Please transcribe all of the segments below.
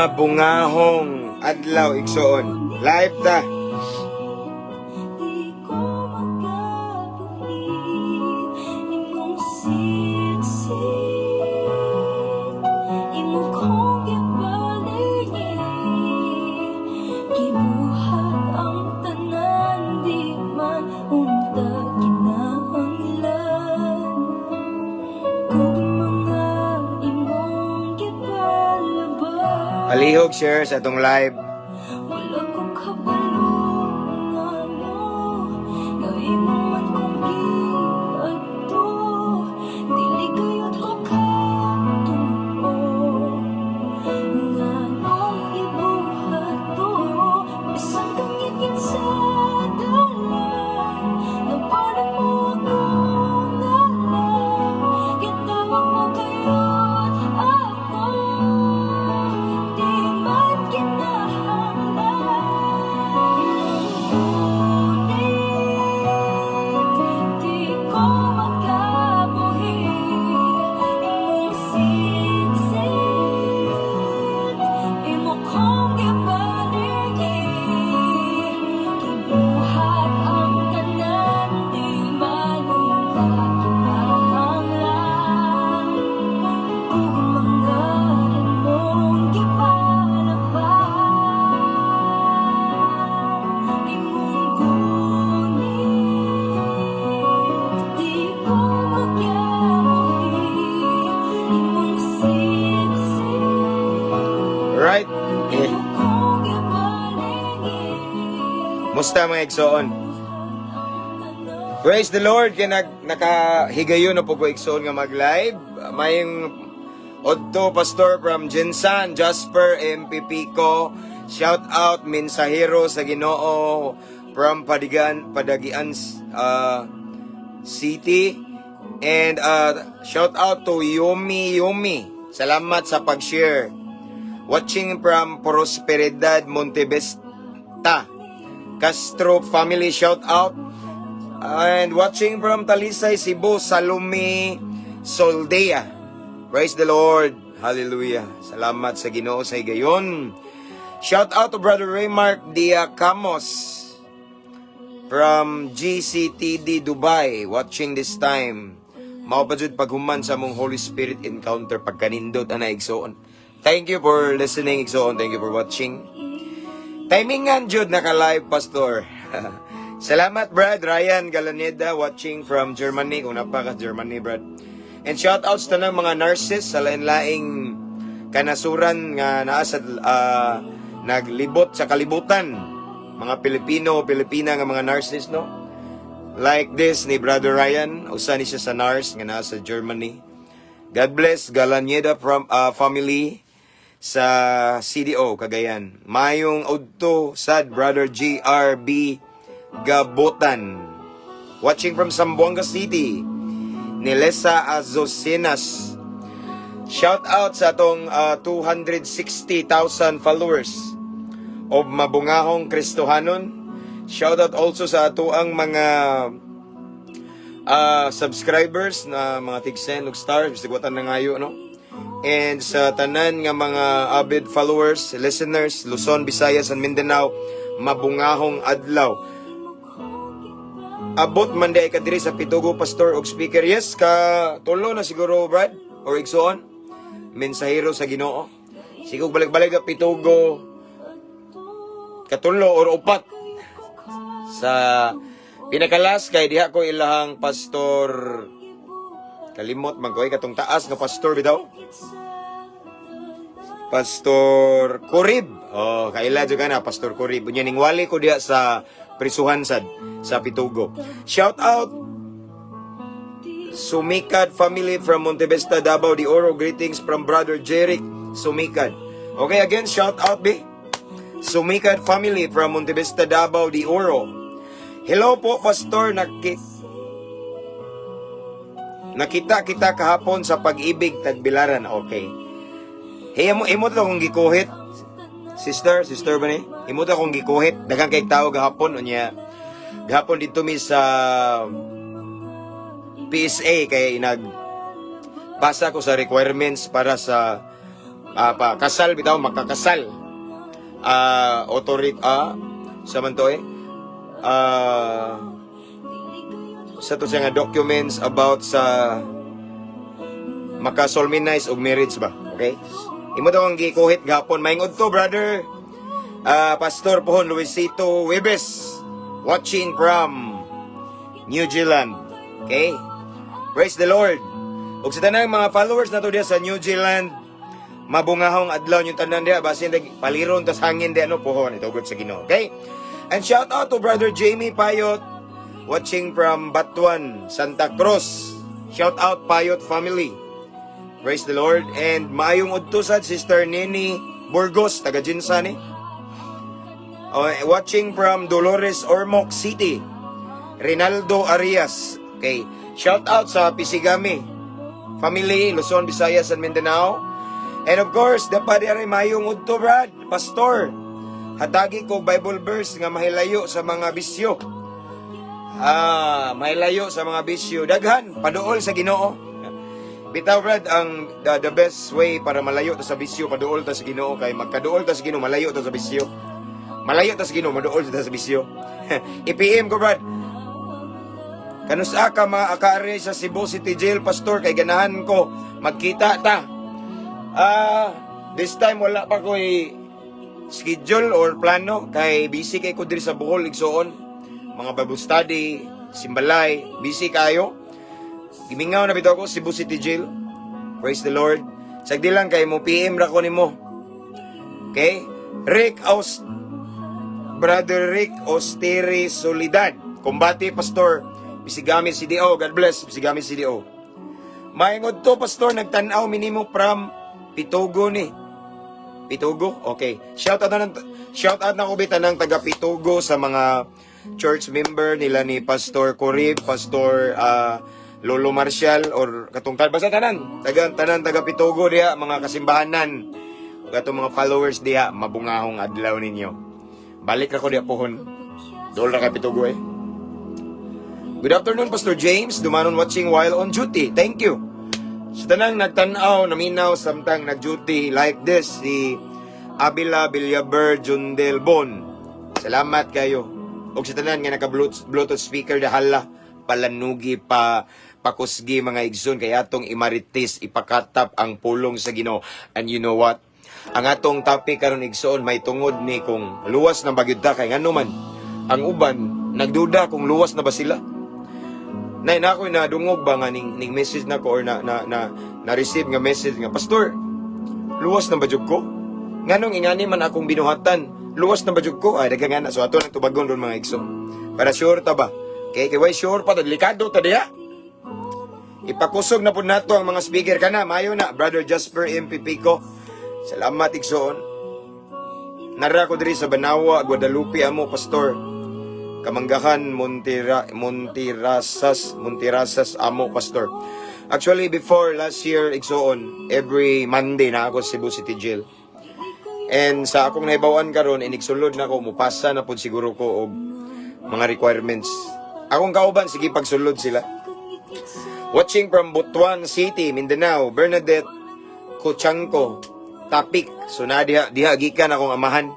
Mabungahong adlaw, igsoon. Live ta. Di ko makabuhi. Imong siksik, imo kong gipalingi. Gibuhat ang tanan, di man unta kinahanglan. Kung mga imong gipalabas, Palihog share sa atong live. wala ko kabalo ngano nga imo man kong giadto. Dili gayud ko katuo nganong ibuhat to. Bisan kangit sa dalan, napanan mo ako ngalan. Gitawag mo gayud ako, di man kinahanglan. Imong di ko makabuhi. Imong siksik, imo kong gipalingi. Gibuhat ang tanan, di man unta kinahanglan. Kung mga imong gipalabas, imong gunit, di ko makabuhi. Imong siksik, Right? Eh, imo kong gipalingi. Musta, mga igsoon? Praise the Lord kay nakahigayon na po ko, igsoon, nga mag-live. Mayong udto, Pastor from GenSan, Jasper MPP ko. Shout out mensahero sa Ginoo from Padigan, Padagian City. And shout out to Yumi Yumi. Salamat sa pag-share. Watching from Prosperidad, Montevesta. Castro family, shout out. And watching from Talisay, Cebu, Salome Soldea. Praise the Lord. Hallelujah. Salamat sa Ginoo sa higayon. Shout out to Brother Raymark Diacamos from GCTD Dubai, watching this time. Mao pa jud paghuman sa among Holy Spirit encounter, pagkanindot ana, igsoon. Thank you for listening, igsoon. Thank you for watching. Timingan jud naka-live, Pastor. Salamat, Brad Ryan Galaneda, watching from Germany, kung naa pa ka Germany, Brad. And shout outs tanang mga nurses sa lain-laing kanasuran nga naa sa naglibot sa kalibutan. Mga Pilipino, Pilipina nga mga nurses, no? Like this ni Brother Ryan, usa ni siya sa nurse nga naa sa Germany. God bless Galaneda from family sa CDO Cagayan. Mayong udto sad, Brother GRB Gabotan. Watching from Zamboanga City. Nilesa Azucenas. Shout out sa atong 260,000 followers of Mabungahong Kristohanon. Shout out also sa atoang mga subscribers na mga tigsen ug stars bisag wa ta nangayo, no? And sa tanan nga mga avid followers, listeners, Luzon, Visayas and Mindanao, mabungahong adlaw. Abot man diay ka diri sa Pitugo, Pastor og speaker. Yes, ka tulo na siguro, Brad or igsoon. Mensahero sa Ginoo. Siguro balik-balik ka Pitugo katulo or upat sa pinakalas kay diha ko ilahang pastor, kalimot man ko eh, katong taas nga pastor bitaw. Pastor Corib. Oh, kaila jud na Pastor Corib. Unya ning wali ko diha sa prisuhan sad sa Pitugo. Shout out Sumikad family from Montevesta, Davao de Oro. Greetings from Brother Jeric Sumikad. Okay, again, shout out be. Sumikad family from Montevesta, Davao de Oro. Hello po, Pastor. Nakita kita kahapon sa Pag-ibig, Tagbilaran. Okay. Hey, imo to akong gikuhit. Sister, sister ba ni? Imo to akong gikuhit. Daghang kay tao gahapon unya. Gahapon dito mi sa PSA kay nag pasa ko sa requirements para sa Pa kasal bitaw, makakasal. Autorit sa man to eh. Sa to siya nga documents about sa maka-solemnize og marriage ba. Okay? Imo daw ang gikuhit gapon. Maayong udto, brother. Pastor Pohon Luisito Webes, watching from New Zealand. Okay? Praise the Lord. Ug sa tanang mga followers nato diya sa New Zealand, mabungahong adlaw yung tanan diya basin dag paliron tas hangin diya, no? Pohon itugot sa Ginoo. Okay? And shout out to Brother Jamie Payot, watching from Batuan, Santa Cruz. Shout out, Payot family. Praise the Lord. And maayong udto sad, Sister Nini Burgos, taga GenSan ni. Oh, watching from Dolores, Ormoc City. Rinaldo Arias. Okay. Shout out sa Pisigami family, Luzon, Visayas, and Mindanao. And of course, dapat ari, maayong udto, Brad, Pastor. Hatagi ko Bible verse nga mahilayo sa mga bisyo. Mahilayo sa mga bisyo. Daghan, paduol sa Ginoo. Bitaw, Brad, ang the best way para malayo ta sa bisyo, paduol ta sa Ginoo, kay magkaduol ta sa Ginoo, malayo ta sa bisyo. Malayo ta sa Ginoo, maduol ta sa bisyo. I-PM ko, Brad. Kanusa ka maakaari sa Cebu City Jail, Pastor, kay ganahan ko magkita ta. This time wala pa ko schedule or plano kay busy kay ko diri sa Bohol, igsuon. Mga Bible study, simbalay, busy kayo. Gimingaw na bitaw ko Cebu City Jail. Praise the Lord. Sagdi lang kay mo PM ra ko nimo. Okay? Rick Aus Brother Rick Osteri Solidad. Kumbati, Pastor. Pisigami CDO. God bless. Pisigami CDO. Maayong udto, Pastor, nagtanaw minimo from Pitogo ni. Pitogo? Okay. Shout out na ko ng taga Pitogo sa mga church member nila ni Pastor Corib, Pastor Lolo Marcial or katong basta tanan. Taga tanan taga Pitogo diha, mga kasimbahanan. Ug atong mga followers diha, mabungahong adlaw ninyo. Balik ra ko diha pohon. Dool ra kay Pitogo eh. Good afternoon, Pastor James. Dumanon watching while on duty. Thank you. Sa tanang nagtanaw, naminaw, samtang nag-duty like this, si Abila Villaber Jundel Bon. Salamat kayo. Og sa tanan nga naka Bluetooth speaker, dahala palanugi pa, pakusgi, mga igsoon, kay atong imaritis, ipakatap ang pulong sa Ginoo. And you know what? Ang atong topic karon, igsoon, may tungod ni kung luwas na ba gyud ta, kay ngano man ang uban nagduda kung luwas na ba sila. Na ako nadungog ba nga ning message na ko or na receive nga message nga, "Pastor, luwas na ba jud ko? Nganong ingani man akong binuhatan? Luwas na ba jud ko?" Ay, daghan nga na. So ato nang tubagon ron, mga igsoon. Para sure ta ba? Kay way sure pa ta, delikado ta diha. Ipakusog na pud nato ang mga speaker kana. Mayo na, Brother Jasper MPP ko. Salamat, igsoon. Nara ko diri sa Banawa, Guadalupe amo, Pastor. Kamanggahan, Montirasas, Montirasas amo, Pastor. Actually, before last year, igsoon, every Monday na ako sa Cebu City Jail. And sa akong nahibawan karon, inigsulod na ko, mupasa na pud siguro ko og mga requirements. Akong kauban, sige pagsulod sila. Watching from Butuan City, Mindanao, Bernadette Kuchanko, Tapik. So na diha, diha gikan akong amahan.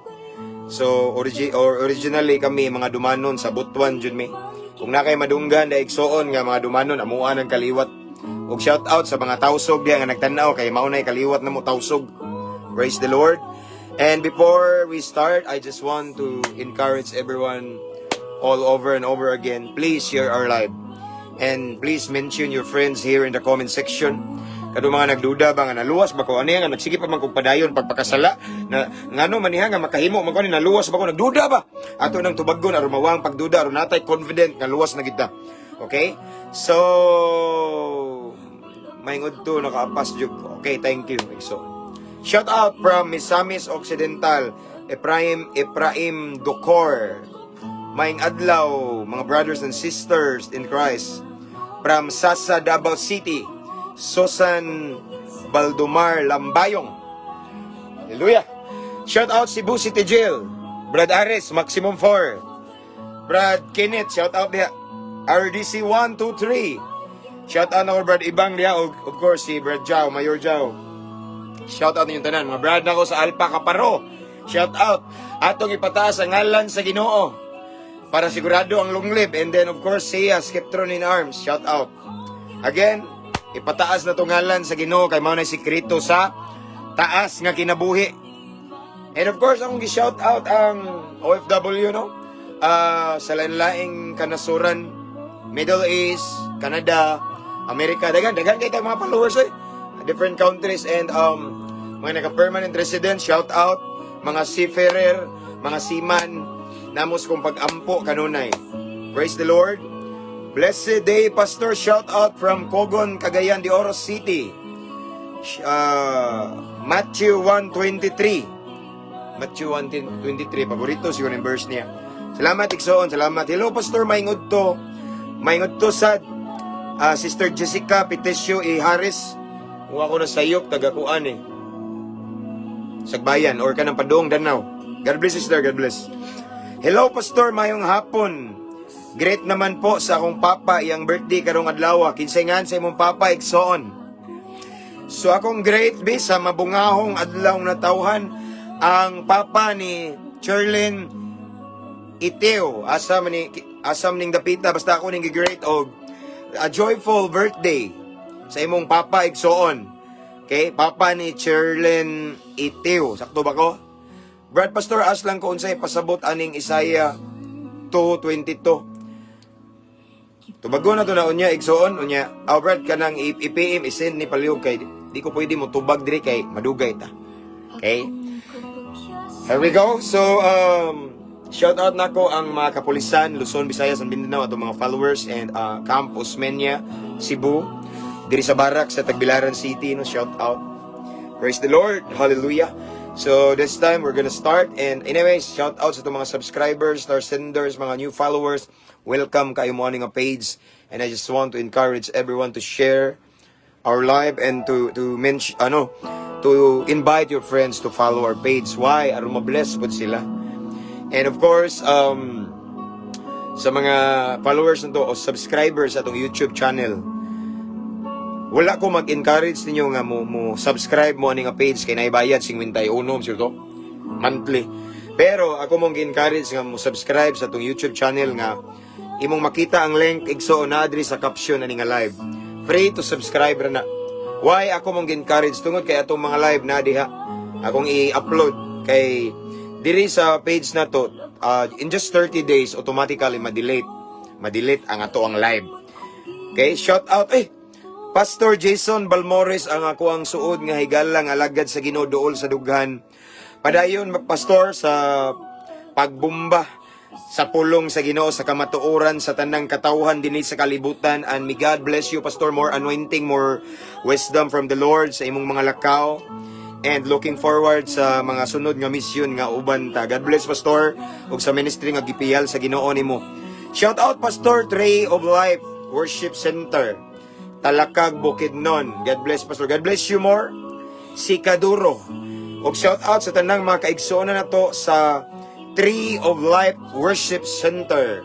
So originally kami mga Dumanon sa Butuan jud mi. Kung na kay madunggan da, igsoon, nga mga Dumanon, amuan ang kaliwat. Ug shout out sa mga Tausog diha nga nagtan-aw kay mao nay kaliwat namo, Tausog. Praise the Lord. And before we start, I just want to encourage everyone all over and over again. Please share our live. And please mention your friends here in the comment section. Kadto mga nagduda ba nga naluwas ba ko ani, nga nagsige pa man kog padayon pagpakasala na, ngano man niya nga makahimo man ko ni, naluwas ba ko, nagduda ba, ato nang tubagon aron mawang pagduda, aron natay confident nga luwas na kita. Okay? So maayong udto, nakaapas jud ko. Okay, thank you. So shout out from Misamis Occidental, Ephraim Ephraim Docor. Maayong adlaw, mga brothers and sisters in Christ. From Sasa, Davao City, Susan Baldomar Lambayong. Hallelujah. Shout out Cebu City Jail. Brad Ares, Maximum 4. Brad Kenneth, shout out diha. RDC 1, 2, 3. Shout out na ko Brad Ibang diha. Of course, si Brad Jao, Mayor Jao. Shout out ninyong tanan. Mga brad nako sa Alpha Kaparo. Shout out. Atong ipataas ang ngalan sa Ginoo para sigurado ang long live. And then, of course, Sia, Skeptron in Arms. Shout out. Again, ipataas na tong ngalan sa Ginoo kay mao na sikreto sa taas nga kinabuhi. And of course, akong gi-shout out ang OFW, no? Sa lain-laing kanasuran, Middle East, Canada, Amerika, daghan, daghan kay tag mga followers eh. Different countries and mga naka-permanent resident, shout out, mga seafarer, mga seaman, namos kong pag-ampo kanunay. Praise the Lord. Blessed day, Pastor. Shout out from Cogon, Cagayan de Oro City. Matthew 1:23. Matthew 1:23. Paborito siguro yung verse niya. Salamat, Igsoon. Salamat. Hello, Pastor. Maingod to. Maingod to sa Sister Jessica Petesio E. Harris. Kung ako na sayop, tagakuan eh. Sagbayan or kanang Padong Danao. God bless, sister. God bless. Hello, Pastor. Mayong hapon. Great naman po sa akong papa iyang birthday karong adlaw. Kinsay ngan sa imong papa, igsoon? So akong great be sa mabungahong adlaw na tawhan ang papa ni Charlene Iteo. Asa man ni, asam ning dapita, basta ako ning great og a joyful birthday sa imong papa, igsoon. Okay, papa ni Charlene Iteo. Sakto ba ko? Brad Pastor, ask lang ko unsay pasabot aning Isaiah 2:22. Tubago na to na unya, igsoon, unya. Aw Brad, kanang i-PM, i-send ni palihog kay di ko pwede mo tubag diri kay madugay ta. Okay? Here we go. So, shout out nako ang mga kapulisan, Luzon, Visayas, and Mindanao, atong mga followers and Camp Osmeña, Cebu, diri sa Barak sa Tagbilaran City, no, shout out. Praise the Lord. Hallelujah. So this time we're gonna start, and anyways, shout out sa itong mga subscribers, star senders, mga new followers. Welcome kayo mo nga page, and I just want to encourage everyone to share our live and to mention, ano, to invite your friends to follow our page. Why? Aron ma-bless pud sila. And of course, sa mga followers nito o subscribers sa atong YouTube channel, wala ko mag-encourage ninyo nga mo subscribe mo ani nga page kay naibayad 51 siguro monthly. Pero ako mong gi-encourage nga mo subscribe sa atong YouTube channel nga imong makita ang link, igsoon, na diri sa caption ani nga live. Free to subscribe ra na. Why ako mong gi-encourage? Tungod kay atong mga live na diha akong i-upload kay diri sa page na to, in just 30 days automatically ma-delete ang ato ang live. Okay, shout out eh Pastor Jason Balmores, ang ako ang suod nga higala nga alagad sa Ginoo duol sa dughan. Padayon, Pastor, sa pagbumba sa pulong sa Ginoo sa kamatuoran sa tanang katawhan dinhi sa kalibutan, and may God bless you, Pastor, more anointing, more wisdom from the Lord sa imong mga lakaw, and looking forward sa mga sunod nga mission nga uban ta. God bless, Pastor, ug sa ministry nga gipiyal sa Ginoo nimo. Shout out, Pastor Tree of Life Worship Center, Talakag, Bukidnon. God bless, Pastor. God bless you more. Si Kaduro. Og shout out sa tanang mga kaigsuonan nato sa Tree of Life Worship Center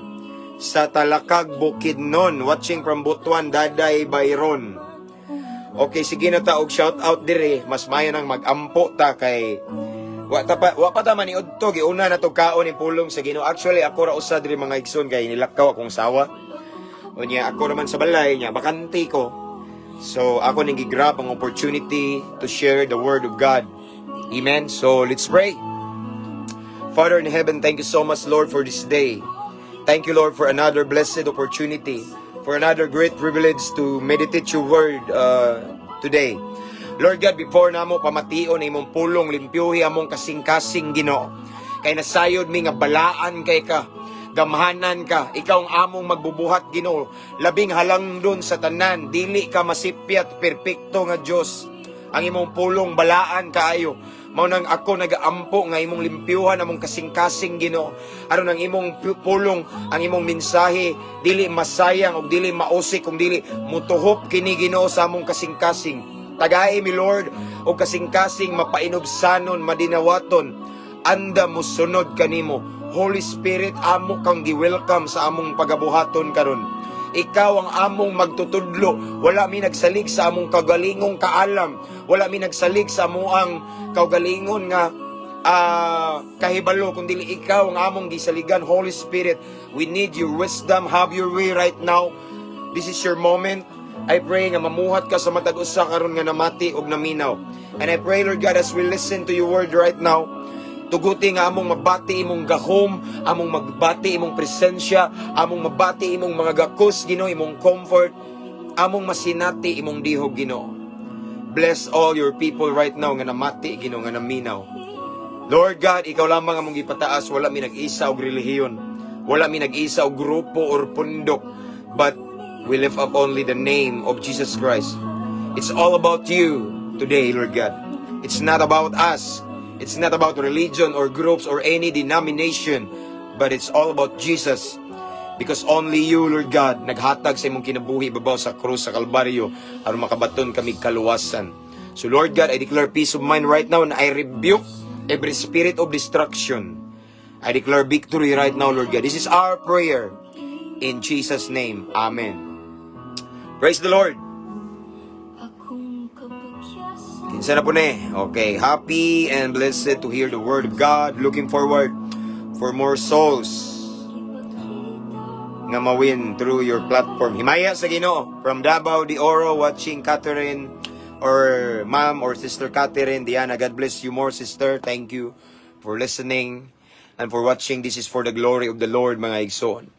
sa Talakag, Bukidnon. Watching from Butuan, Daday Bayron. Okay, sige na ta og shout out dire. Mas mayo nang mag-ampo ta kay wa pa ta maniudto, giuna na to kaon ni pulong sa Ginoo. Actually, ako ra usa diri, mga igsoon, kay nilakaw akong sawa. Unya ako naman sa balay niya, bakante ko. So ako ning gi-grab ang opportunity to share the word of God. Amen. So let's pray. Father in heaven, thank you so much, Lord, for this day. Thank you, Lord, for another blessed opportunity, for another great privilege to meditate your word today. Lord God, before namo pamation imong pulong, limpyuhi among kasing-kasing, Ginoo. Kay nasayod mi nga balaan kay ka, gamhanan ka, ikaw ang among magbubuhat, Ginoo. Labing halangdon sa tanan, dili ka masipyat, perpekto nga Dios. Ang imong pulong balaan kaayo. Mao nang ako nagaampo nga imong limpyuhan among kasing-kasing, Ginoo. Aron ang imong pulong, ang imong mensahe dili masayang ug dili mausik kung dili mutuhop kini, Ginoo, sa among kasing-kasing. Tagai mi, Lord, og kasing-kasing mapainubsanon, madinawaton, anda mosunod kanimo. Holy Spirit, amo kang gi-welcome sa among pagabuhaton karon. Ikaw ang among magtutudlo. Wala mi nagsalig sa among kagalingong kaalam. Wala mi nagsalig sa amoang kaugalingon nga kahibalo, kundi ikaw ang among gisaligan. Holy Spirit, we need your wisdom. Have your way right now. This is your moment. I pray nga mamuhat ka sa matag usa karon nga namati og naminaw. And I pray, Lord God, as we listen to your word right now, tuguti nga among mabati imong gahom, among magbati imong presensya, among mabati imong mga gakos, Ginoo, imong comfort, among masinati imong dihog, Ginoo. Bless all your people right now nga namati, Ginoo, nga naminaw. Lord God, ikaw lamang among gipataas, wala mi nag-isa og relihiyon. Wala mi nag-isa og grupo or pundok, but we lift up only the name of Jesus Christ. It's all about you today, Lord God. It's not about us. It's not about religion or groups or any denomination, but it's all about Jesus. Because only you, Lord God, naghatag sa imong kinabuhi babaw sa krus sa Kalbaryo aron makabaton kami kaluwasan. So Lord God, I declare peace of mind right now and I rebuke every spirit of destruction. I declare victory right now, Lord God. This is our prayer. In Jesus' name, Amen. Praise the Lord. Akong kapagyasan. Kinsa na po ni? Okay, happy and blessed to hear the word of God. Looking forward for more souls Ipakita nga mawin through your platform. Himaya sa Ginoo from Davao de Oro, watching Catherine or ma'am or Sister Catherine Diana. God bless you more, sister. Thank you for listening and for watching. This is for the glory of the Lord, mga igsoon.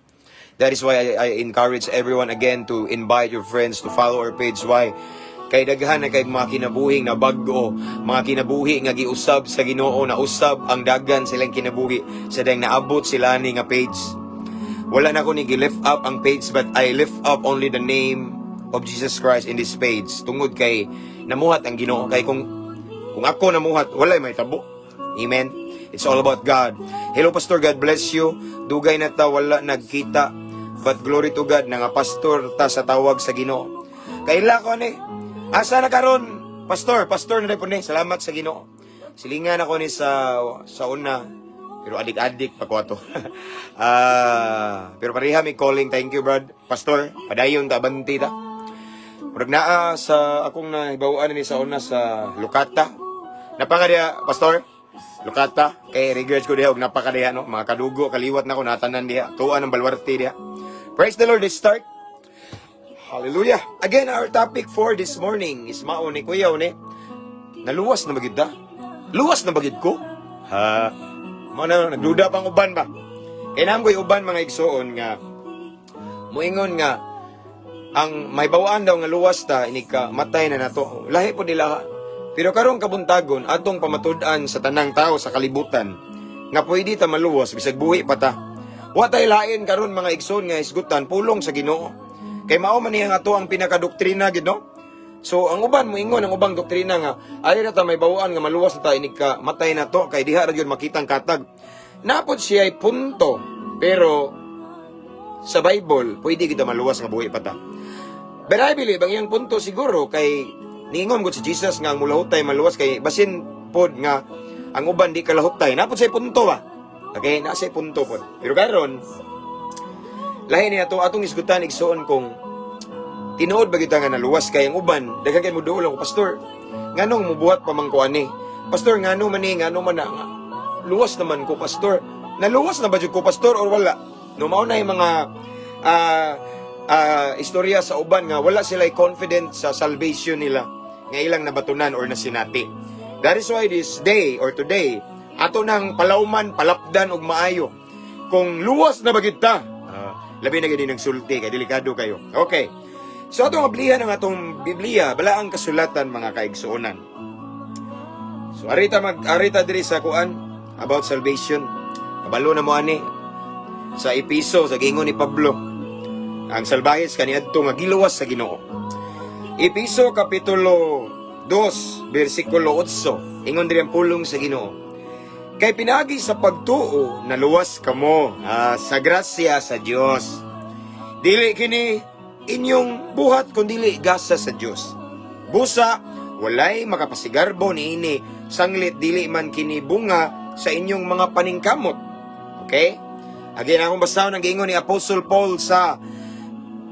That is why I encourage everyone again to invite your friends to follow our page. Why? Kay daghan na kay mga kinabuhi na bag-o, mga kinabuhi nga giusab sa Ginoo, na usab ang dagan silang kinabuhi sa dayang naabot sila ni nga page. Wala na ko ni gi-lift up ang page, but I lift up only the name of Jesus Christ in this page. Tungod kay namuhat ang Ginoo, kay kung ako namuhat, walay may tabo. Amen. It's all about God. Hello, Pastor, God bless you. Dugay na ta wala nagkita. But glory to God na nga pastor ta sa tawag sa Ginoo. Kaila ko ni. Asa na karon? Pastor, pastor na po ni. Salamat sa Ginoo. Silingan ako ni sa una. Pero adik-adik pa ko ato. Ah, pero pareha mi calling. Thank you, brad. Pastor, padayon ta, abanti ta. Murag naa sa akong nahibawaan ni sa una sa Lukata. Napaka diha, Pastor? Lukata. Kay regards ko diha og napaka diha, no. Mga kadugo kaliwat na ko natanan diha. Tuan ang baluarte diha. Praise the Lord. Let's start. Hallelujah. Again, our topic for this morning is mao ni kuya ni. Naluwas na ba gid ta? Luwas na ba gid ko? Ha? Mao na nagduda pang uban ba? Kay naam ko'y uban, mga igsoon, nga muingon nga ang may bawaan daw nga luwas ta inig ka matay na nato. Lahi po nila. Pero karong kabuntagon, atong pamatud-an sa tanang tao sa kalibutan nga pwede ta maluwas bisag buhi pa ta. Wa tay lain karon, mga igsoon, nga isgutan, pulong sa Ginoo. Kay mao man niya nga ato ang pinakadoktrina gid, no? So ang uban moingon ang ubang doktrina nga ay ra ta may bawaan nga maluwas na ta inig ka matay na to, kay diha ra gyud makitang katag. Napod siya ay punto, pero sa Bible pwede kita maluwas nga buhi pa ta. But I believe ang iyang punto siguro kay niingon gud si Jesus nga ang mulahutay maluwas, kay basin pod nga ang uban di kalahutay. Napod siya punto ba? Okay, na siya punto pod. Pero karon lahi niya to atong isgutan, igsoon, kung tinuod ba kita nga naluwas, kay ang uban daghan kay moduol ako, "Pastor, nganong mubuhat pa man ko ani? Pastor, ngano man ni, ngano man na nga luwas naman ko, Pastor? Naluwas na ba jud ko, Pastor, or wala?" No, mao na yung mga istorya sa uban nga wala sila confident sa salvation nila nga ilang nabatunan or nasinati. That is why this day or today, ato nang palawman, palapdan og maayo kung luwas na ba gid ta. Labi na gid ng sulti kay delikado kayo. Okay. So atong ablihan ang atong Biblia, balaang kasulatan, mga kaigsuonan. So arita mag arita diri sa kuan about salvation. Kabalo na mo ani sa Episo, sa gingon ni Pablo. Ang salbahis kaniadto nga giluwas sa Ginoo. Episo kapitulo 2 bersikulo 8. Ingon diri ang pulong sa Ginoo. "Kay pinagi sa pagtuo naluwas kamo sa grasya sa Dios. Dili kini inyong buhat kundili gasa sa Dios. Busa walay makapasigarbo niini, sanglit dili man kini bunga sa inyong mga paningkamot." Okay? Again, akong basahon ang giingon ni Apostle Paul sa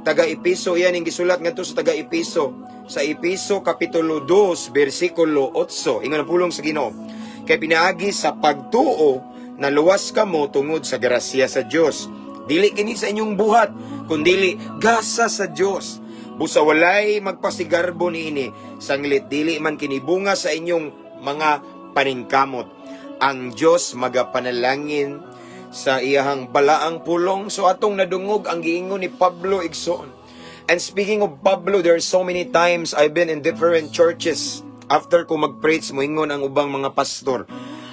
Taga Epeso, iyan ang gisulat ngadto sa taga Epeso. Sa Epeso kapitulo 2 bersikulo 8. Ingon ang pulong sa Ginoo: "Kay pinaagi sa pagtuo naluwas kamo tungod sa grasya sa Dios. Dili kini sa inyong buhat, kundili gasa sa Dios. Busa walay magpasigarbo niini, sanglit dili man kini bunga sa inyong mga paningkamot. Ang Dios magapanalangin sa iyahang balaang pulong." So atong nadungog ang giingon ni Pablo, igsoon. And speaking of Pablo, there are so many times I've been in different churches. After ko mag-preach, moingon ang ubang mga pastor,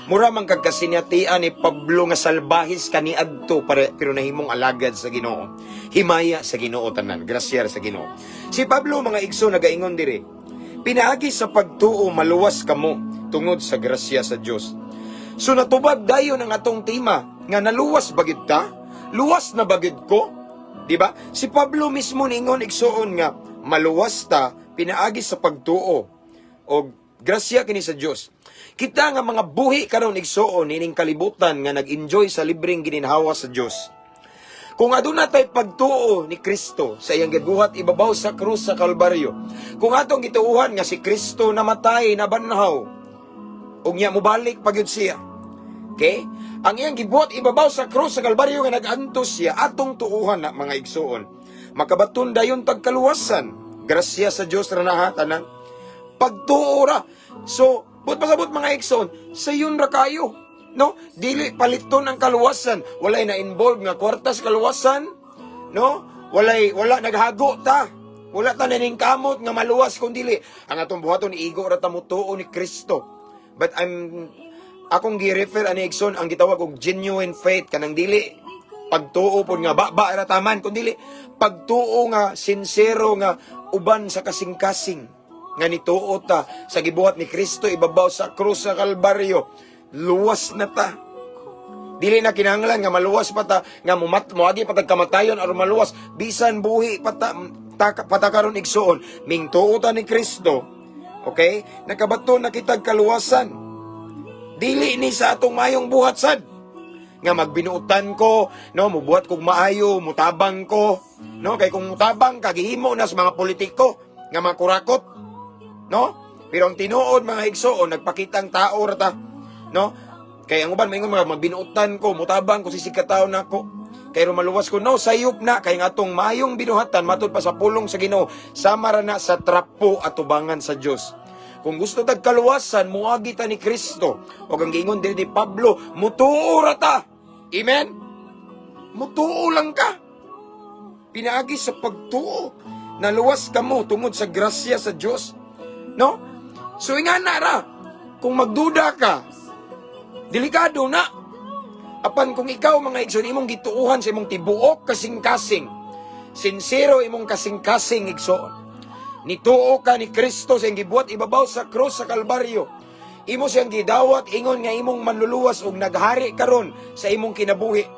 "Mura man kag kasinatian ni Pablo nga salbahis kaniadto para, pero nahimong alagad sa Ginoo." Himaya sa Ginoo tanan, grasya sa Ginoo. Si Pablo, mga igsoon, nagaingon diri, "Pinaagi sa pagtuo maluwas kamo tungod sa grasya sa Dios." So natubag dayon ang atong tema nga naluwas ba gyud ta? Luwas na ba gyud ko? Di ba? Si Pablo mismo ningon, igsoon, nga maluwas ta pinaagi sa pagtuo o grasya kini sa Dios. Kita nga mga buhi karon, igsoon, nining kalibutan nga nag-enjoy sa libreng gininhawa sa Dios. Kung aduna tay pagtuo ni Kristo sa iyang gibuhat ibabaw sa krus sa Kalbaryo, kung atong gituuhan nga si Kristo namatay, nabanhaw, ug nya mobalik pa gyud siya. Okay? Ang iyang gibuhat ibabaw sa krus sa Kalbaryo nga nag-antos siya, atong tuuhan na, mga igsoon. Makabaton dayon tag kaluwasan. Grasya sa Dios ra na ha, tanan. Pagtuo ra. So, buot pasabot, mga igsoon, sayon ra kayo. No? Dili paliton ang kaluwasan. Walay na involved nga kwarta sa kaluwasan. No? Wala naghago ta. Wala ta kamot nga maluwas kung dili. Ang atong buhaton, igo ra ta motuo ni Kristo. But akong gi-refer ani, igsoon, ang gitawag og genuine faith, kanang dili pagtuo pod nga ba ra taman, kun dili pagtuo nga sinsero nga uban sa kasing-kasing nga nituo ta sa gibuhat ni Kristo ibabaw sa krus sa Kalbaryo, luwas na ta. Dili na kinahanglan nga maluwas pa ta, nga mumat moagi pa tag kamatayon aron maluwas. Bisan buhi pa ta, pa ta karon, igsoon, mingtuo ta ni Kristo, okay, nakabaton na kitag kaluwasan. Dili ni sa atong mayong buhat sad nga magbinuutan ko, no, mubuhat kog maayo, mutabang ko, no, kay kung mutabang ka, gihimo na sa mga politiko nga mga kurakot, no? Pero ang tinuod, mga igsoon, nagpakitang tao ra ta, no? Kay ang uban maingon mga magbinuutan ko, mutabang ko, sisig ka tawo nako. Kay maluwas ko, no, sayop na kay nga atong mayong binuhatan matud pa sa pulong sa Ginoo, sama ra na sa trapo atubangan sa Dios. Kung gusto tag kaluwasan, muagi ta ni Kristo. O ang giingon diri ni Pablo, mutuo ra ta. Amen? Mutuo lang ka. Pinaagi sa pagtuo, naluwas kamo tungod sa grasya sa Dios. No? So ingana ra, kung magduda ka, delikado na. Apan kung ikaw, mga igsoon, imong gituuhan sa imong tibuok kasing-kasing, sinsero imong kasing-kasing, igsoon, nituo ka ni Kristo sa iyang gibuhat ibabaw sa krus sa Kalbaryo. Imo siyang gidawat ingon nga imong manluluwas ug naghari karon sa imong kinabuhi.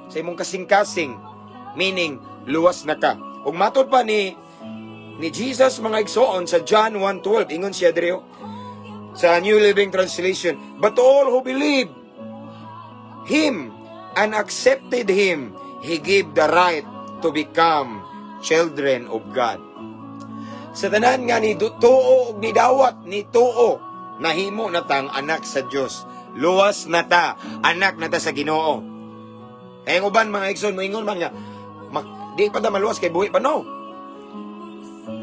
Sa imong kasing-kasing, meaning luwas na ka. Ug matod pa ni Jesus, mga igsoon, sa John 1:12, ingon siya diri sa New Living Translation, "But to all who believe Him and accepted Him, He gave the right to become children of God." Sa tanan nga ni tuo ug ni dawat ni tuo, nahimo na tang anak sa Dios. Luwas na ta, anak na ta sa Ginoo. Kaya ang uban, mga igsoon, moingon man nga, "Di pa ta maluwas kay buhi pa," no.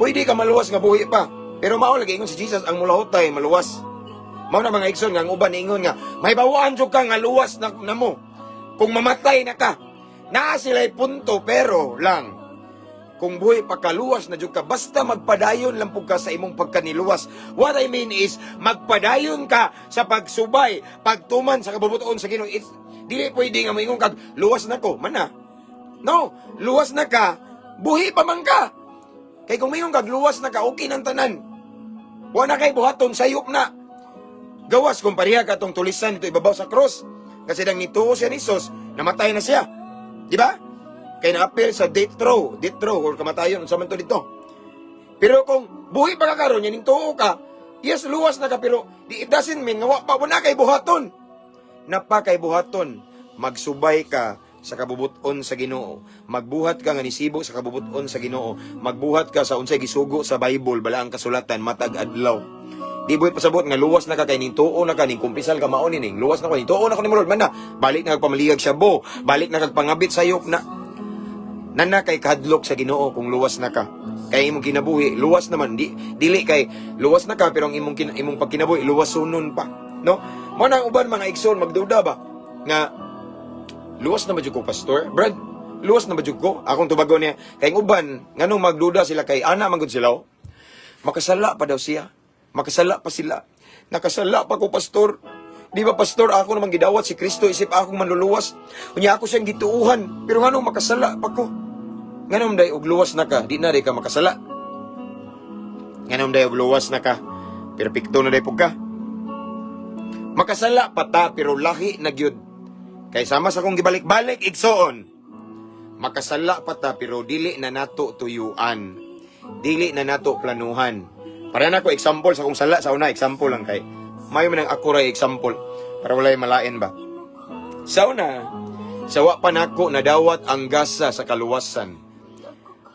Pwede ka maluwas nga buhi pa. Pero mao lagi ingon si Jesus, ang mulahutay maluwas. Mao na, mga igsoon, nga ang uban ingon nga may bawaan jud ka nga luwas na mo kung mamatay na ka. Naa sila'y punto, pero lang kung buhi pa ka, luwas na jud ka, basta magpadayon lang pud ka sa imong pagkaniluwas. What I mean is magpadayon ka sa pagsubay, pagtuman sa kabubut-on sa Ginoo. It's dili pwede nga moingon kag luwas na ko, man na. No, luwas na ka, buhi pa man ka. Kay kung moingon kag luwas na ka, okay nang tanan. Wa na kay buhaton, sayop na. Gawas kung pareha ka tong tulisan dito ibabaw sa cross. Kasi dang nituo siya ni Jesus, namatay na siya. Di ba? Kay naapil sa death row or kamatayon, unsa man to dito. Pero kung buhi pa ka karon, yan tuo ka, yes, luwas na ka, pero it doesn't mean nga wa pa wala kay buhaton. Napa kay buhaton, magsubay ka Sa kabubuton sa Ginoo. Magbuhat ka nga nisibo sa kabubuton sa Ginoo. Magbuhat ka sa unsay gisugo sa Bible, balaang kasulatan, matag adlaw. Di buhi pasabot nga luwas na ka kay ning tuo na ka, ning kumpisal ka, mao ni ning luwas na ko, ning tuo na ko ni Lord man na. Balik na kag pamaliyag shabu, balik na kag pangabit sayop na. Nana kay kahadlok sa Ginoo kung luwas na ka. Kay imong kinabuhi, luwas naman di dili kay luwas na ka pero ang imong pagkinabuhi luwas sunon pa, no? Mo na ang uban, mga igsoon, magduda ba nga luwas na ba jud ko, Pastor? Brad, luwas na ba jud ko? Akong tubagon niya. Kay ang uban, nganong magduda sila kay ana man gud sila, oh. Makasala pa daw siya. Makasala pa sila. Nakasala pa ko, Pastor. Di ba, Pastor, ako naman gidawat si Kristo isip akong manluluwas. Unya ako siyang gituuhan, pero nganong makasala pa ko? Nganong day og luwas na ka, di na day ka makasala? Nganong day og luwas na ka, perpekto na day pug ka? Makasala pa ta pero lahi na gyud. Kay sama sa akong gibalik-balik, igsoon. Makasala pa ta pero dili na nato tuyuan. Dili na nato planuhan. Para na ko example sa akong sala sa una, example lang kay. Mayo man ang ako ray example para walay malain ba. Sa una, sa wa pa nako nadawat ang gasa sa kaluwasan.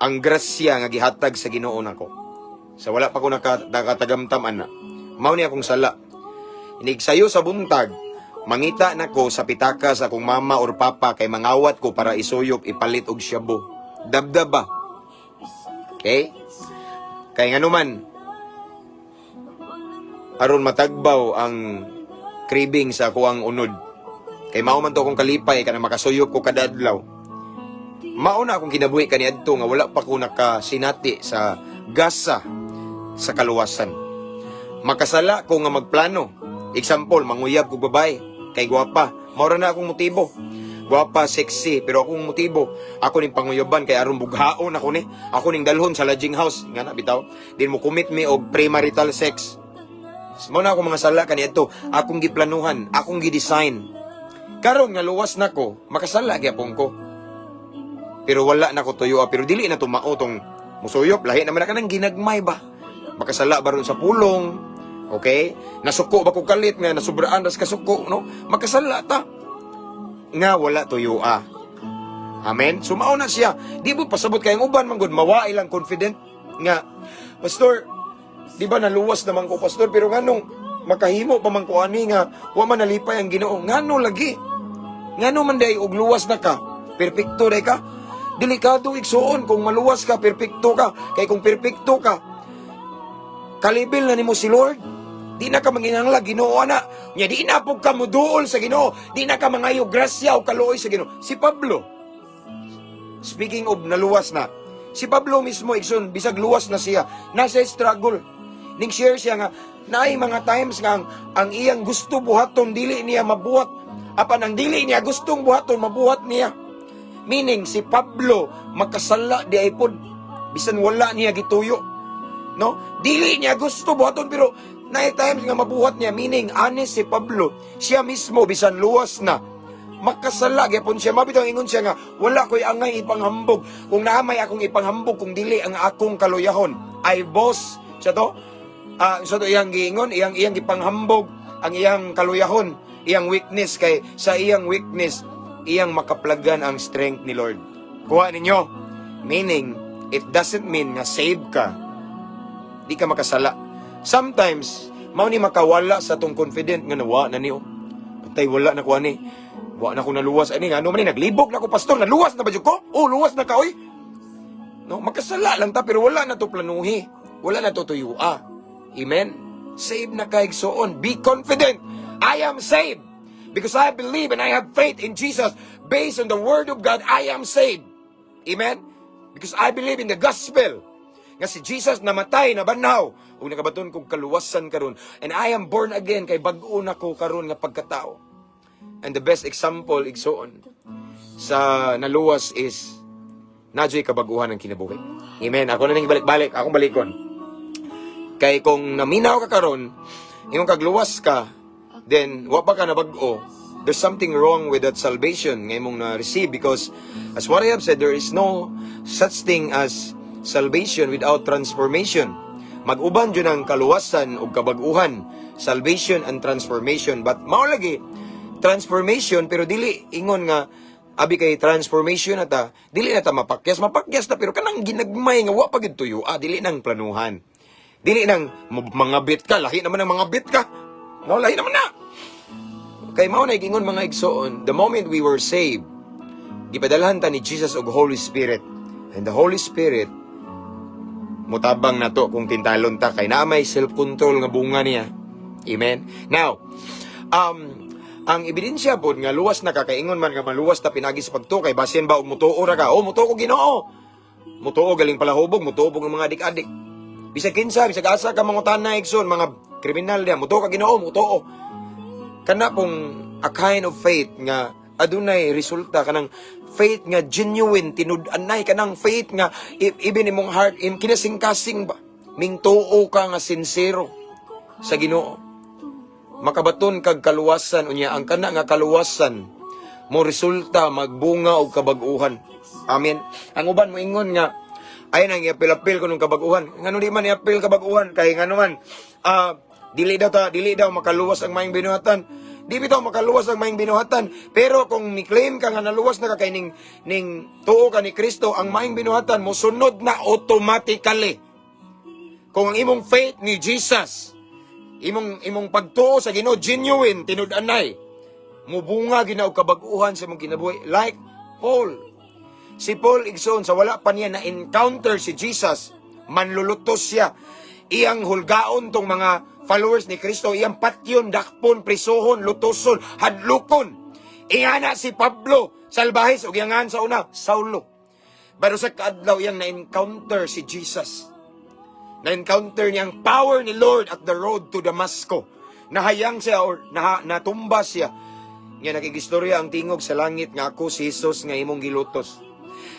Ang grasya nga gihatag sa Ginoo nako. Sa wala pa ko nakatagamtam ana. Mao ni akong sala. Inigsayo sa buntag, mangita nako sa pitaka sa akong mama or papa kay mangawat ko para isuyop, ipalit og shabu. Dabdab ba? Okay? Kay nganuman, aron matagbaw ang craving sa akuang unod. Kay mao man to akong kalipay kanang makasuyop ko kada adlaw. Mao na akong kinabuhi kaniadto nga wala pa ko nakasinati sa gasa sa kaluwasan. Makasala ko nga magplano. Example, manguyab ko babae kay gwapa. Mao ra na akong motibo. Gwapa, sexy, pero akong motibo, ako ning panguyaban kay aron bughaon ako ni. Ako ning dalhon sa lodging house, nga na bitaw. Din mo commit me og premarital sex. Mao na ako mga sala kaniadto, akong giplanuhan, akong gi-design. Karon nga luwas nako, makasala gyapon ko. Pero wala na ko tuyo, pero dili na tumao tong musuyop, lahi naman na kanang ginagmay ba. Makasala ba ron sa pulong? Okay? Nasuko ba ko kalit nga nasubraan ras kasuko, no? Makasala ta. Nga wala tuyo ah. Amen? Sumao na siya. Di mo pasabot kay ang uban man gud mawa ilang confident nga, "Pastor, di ba naluwas naman ko, Pastor, pero nganong makahimo pa man ko ani nga wa man nalipay ang Ginoo?" Ngano lagi? Ngano man day og luwas na ka? Perpekto day ka? Delikado, igsuon, kung maluwas ka, perpekto ka. Kay kung perpekto ka, kalibil na nimo si Lord. Di na ka manginahanglan Ginoo na. Nya di na pug ka muduol sa Ginoo. Di na ka mangayo grasya o kaluoy sa Ginoo. Si Pablo, speaking of naluwas na, si Pablo mismo, igsoon, bisag luwas na siya, nasa struggle. Ning share siya nga, naay mga times nga ang iyang gusto buhaton, dili niya mabuhat. Apan ang dili niya gustong buhaton, mabuhat niya. Meaning, si Pablo, makasala di ay pod, bisan wala niya gituyo. No? Dili niya gusto buhaton pero naay times nga mabuhat niya. Meaning, honest si Pablo, siya mismo, bisan luwas na, makasala gyapon siya. Mabitaw ingon siya nga wala ko'y angay ipanghambog. Kung naamay akong ipanghambog kung dili ang akong kaluyahon. I boast siya to. Ah, sa to iyang giingon, iyang gipanghambog ang iyang kaluyahon, iyang weakness, kay sa iyang weakness iyang makaplagan ang strength ni Lord. Kuha ninyo. Meaning, it doesn't mean nga save ka, di ka makasala. Sometimes, mao ni makawala sa tong confident nga nawa na niyo. Patay, wala na ko ani. Wa na ko naluwas ani, ngano man ni naglibog na ko, Pastor, naluwas na ba jud ko? Oh, luwas na ka oy. No, makasala lang ta pero wala na to planuhi. Wala na to tuyua. Amen. Save na ka, igsoon. Be confident. I am saved. Because I believe and I have faith in Jesus. Based on the word of God, I am saved. Amen? Because I believe in the gospel. Nga si Jesus namatay, nabanhaw, ug nakabaton kog kaluwasan karon. And I am born again kay bag-o na ko karon nga pagkatao. And the best example, igsoon, sa naluwas is nadyo'y kabaguhan ng kinabuhi. Amen. Ako na nang ibalik-balik. Akong balikon. Kay kung naminaw ka karon, ingon kagluwas ka, then wa pa ka nabag-o, there's something wrong with that salvation nga imong na-receive because, as what I have said, there is no such thing as salvation without transformation. Mag-uban jud ang kaluwasan ug kabag-uhan, salvation and transformation. But mao lagi transformation pero dili ingon nga Abi kay transformation na ta, dili na ta mapakyas, mapakyas ta pero kanang ginagmay nga wa pa gid tuyo, ah, dili nang planuhan. Dili nang mga bit ka, lahi naman ang mga bit ka. No, lahi naman na. Kay mao na ingon, mga igsoon, the moment we were saved, gipadalhan ta ni Jesus og Holy Spirit. And the Holy Spirit mutabang nato kung tintalon ta kay naa may self-control nga bunga niya. Amen. Now, ang ebidensya pod nga luwas na ka, kaingon man nga maluwas ta pinagi sa pagtuo, kay basin ba og mutuo ra ka? Oh, mutuo ko Ginoo. Mutuo galing palahubog, mutuo pug ang mga adik-adik. Bisag kinsa, bisag asa ka mangutana, igsoon, mga kriminal diya, mutuo ka Ginoo, mutuo. Kana pong a kind of faith nga adunay resulta, kanang faith nga genuine, tinud-anay, kanang faith nga even imong heart in kinasing-kasing ba mingtuo ka nga sincero sa Ginoo, makabaton kag kaluwasan. Unya ang kana nga kaluwasan mo resulta magbunga og kabag-uhan. Amen. Ang uban moingon nga ay nang iapil-apil ko nung kabag-uhan. Ngano di man iapil kabag-uhan? Kay ngano man, ah, dili daw makaluwas ang maayong binuhatan. Di bitaw makaluwas ang maayong binuhatan, pero kung ni-claim ka nga naluwas na ka kay ning tuo ka ni Kristo, ang maayong binuhatan mo sunod na automatically kung ang imong faith ni Jesus, imong pagtuo sa Ginoo genuine, tinud-anay, mubunga gina og kabag-uhan sa imong kinabuhi, like Paul. Si Paul, igsoon, sa wala pa niya na encounter si Jesus, manlulutos siya. Iyang hulgaon tong mga followers ni Kristo, iyang patyon, dakpon, prisuhon, lutoson, hadlukon. Ingana si Pablo, salbahis, ug iyangan sa una, Saulo. Pero sa kaadlaw iyang na-encounter si Jesus. Na-encounter niya ang power ni Lord at the road to Damasco. Nahayang siya or natumba siya. Nga nakigistorya ang tingog sa langit nga, "Ako si Jesus nga imong gilutos."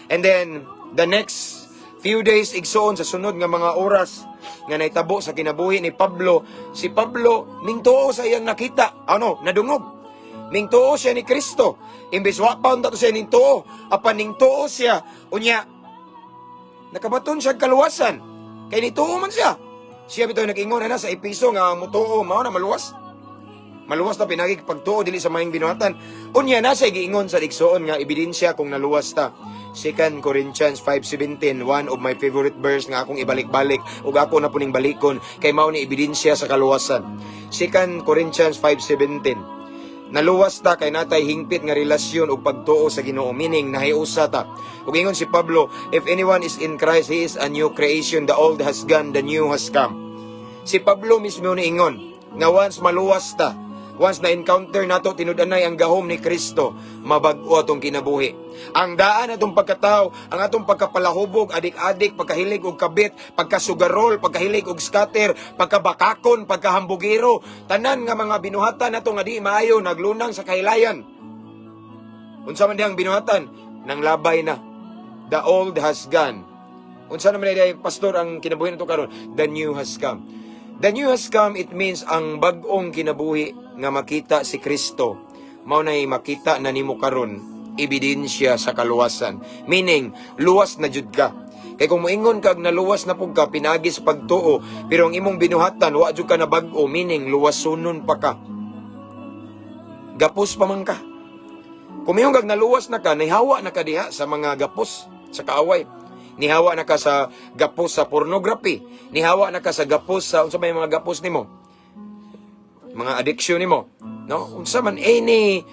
And then, the next few days, igsoon, sa sunod nga mga oras nga naitabo sa kinabuhi ni Pablo, si Pablo mingtuo sa iyang nakita, ano, nadungog. Mingtuo siya ni Kristo. Imbes wa pa unta to siya ningtuo, apan ningtuo siya, unya nakabaton siya og kaluwasan. Kay nituo man siya. Siya bitaw nag-ingon na sa Episo nga mutuo mao na maluwas. Maluwas na pinagi pagtuo, dili sa maayong binuhatan. Unya na siya giingon sa igsoon nga ebidensya kung naluwas ta. 2 Corinthians 5:17, one of my favorite verse nga akong ibalik-balik ug ako na puning balikon kay mao ni ebidensya sa kaluwasan. 2 Corinthians 5:17. Naluwas ta kay natay hingpit nga relasyon ug pagtuo sa Ginoo, meaning nahiusa ta. Ug ingon si Pablo, "If anyone is in Christ, he is a new creation. The old has gone, the new has come." Si Pablo mismo niingon nga once maluwas ta, once na encounter nato tinud-anay ang gahom ni Kristo, mabag-o atong kinabuhi. Ang daan atong pagkatao, ang atong pagkapalahubog, adik-adik, pagkahilig og kabit, pagkasugarol, pagkahilig og scatter, pagkabakakon, pagkahambugiro, tanan nga mga binuhatan nato nga di maayo naglunang sa kahilayan. Unsa man dihang binuhatan? Nang labay na. The old has gone. Unsa naman diay, pastor, ang kinabuhi nato karon? The new has come. The new has come, it means ang bag-ong kinabuhi nga makita si Kristo. Mao nay makita na nimo karon, ebidensya sa kaluwasan. Meaning, luwas na jud ka. Kay kung moingon kag naluwas na pug ka pinagi sa pagtuo, pero ang imong binuhatan wa jud ka na bag-o, meaning luwasunon pa ka. Gapos pa man ka. Kung moingon kag naluwas na ka, nahihawa na ka diha sa mga gapos sa kaaway. Nihawa na ka sa gapos sa pornography. Nihawa na ka sa gapos sa unsa may mga gapos nimo? Mga addiction nimo, no? Unsa man, any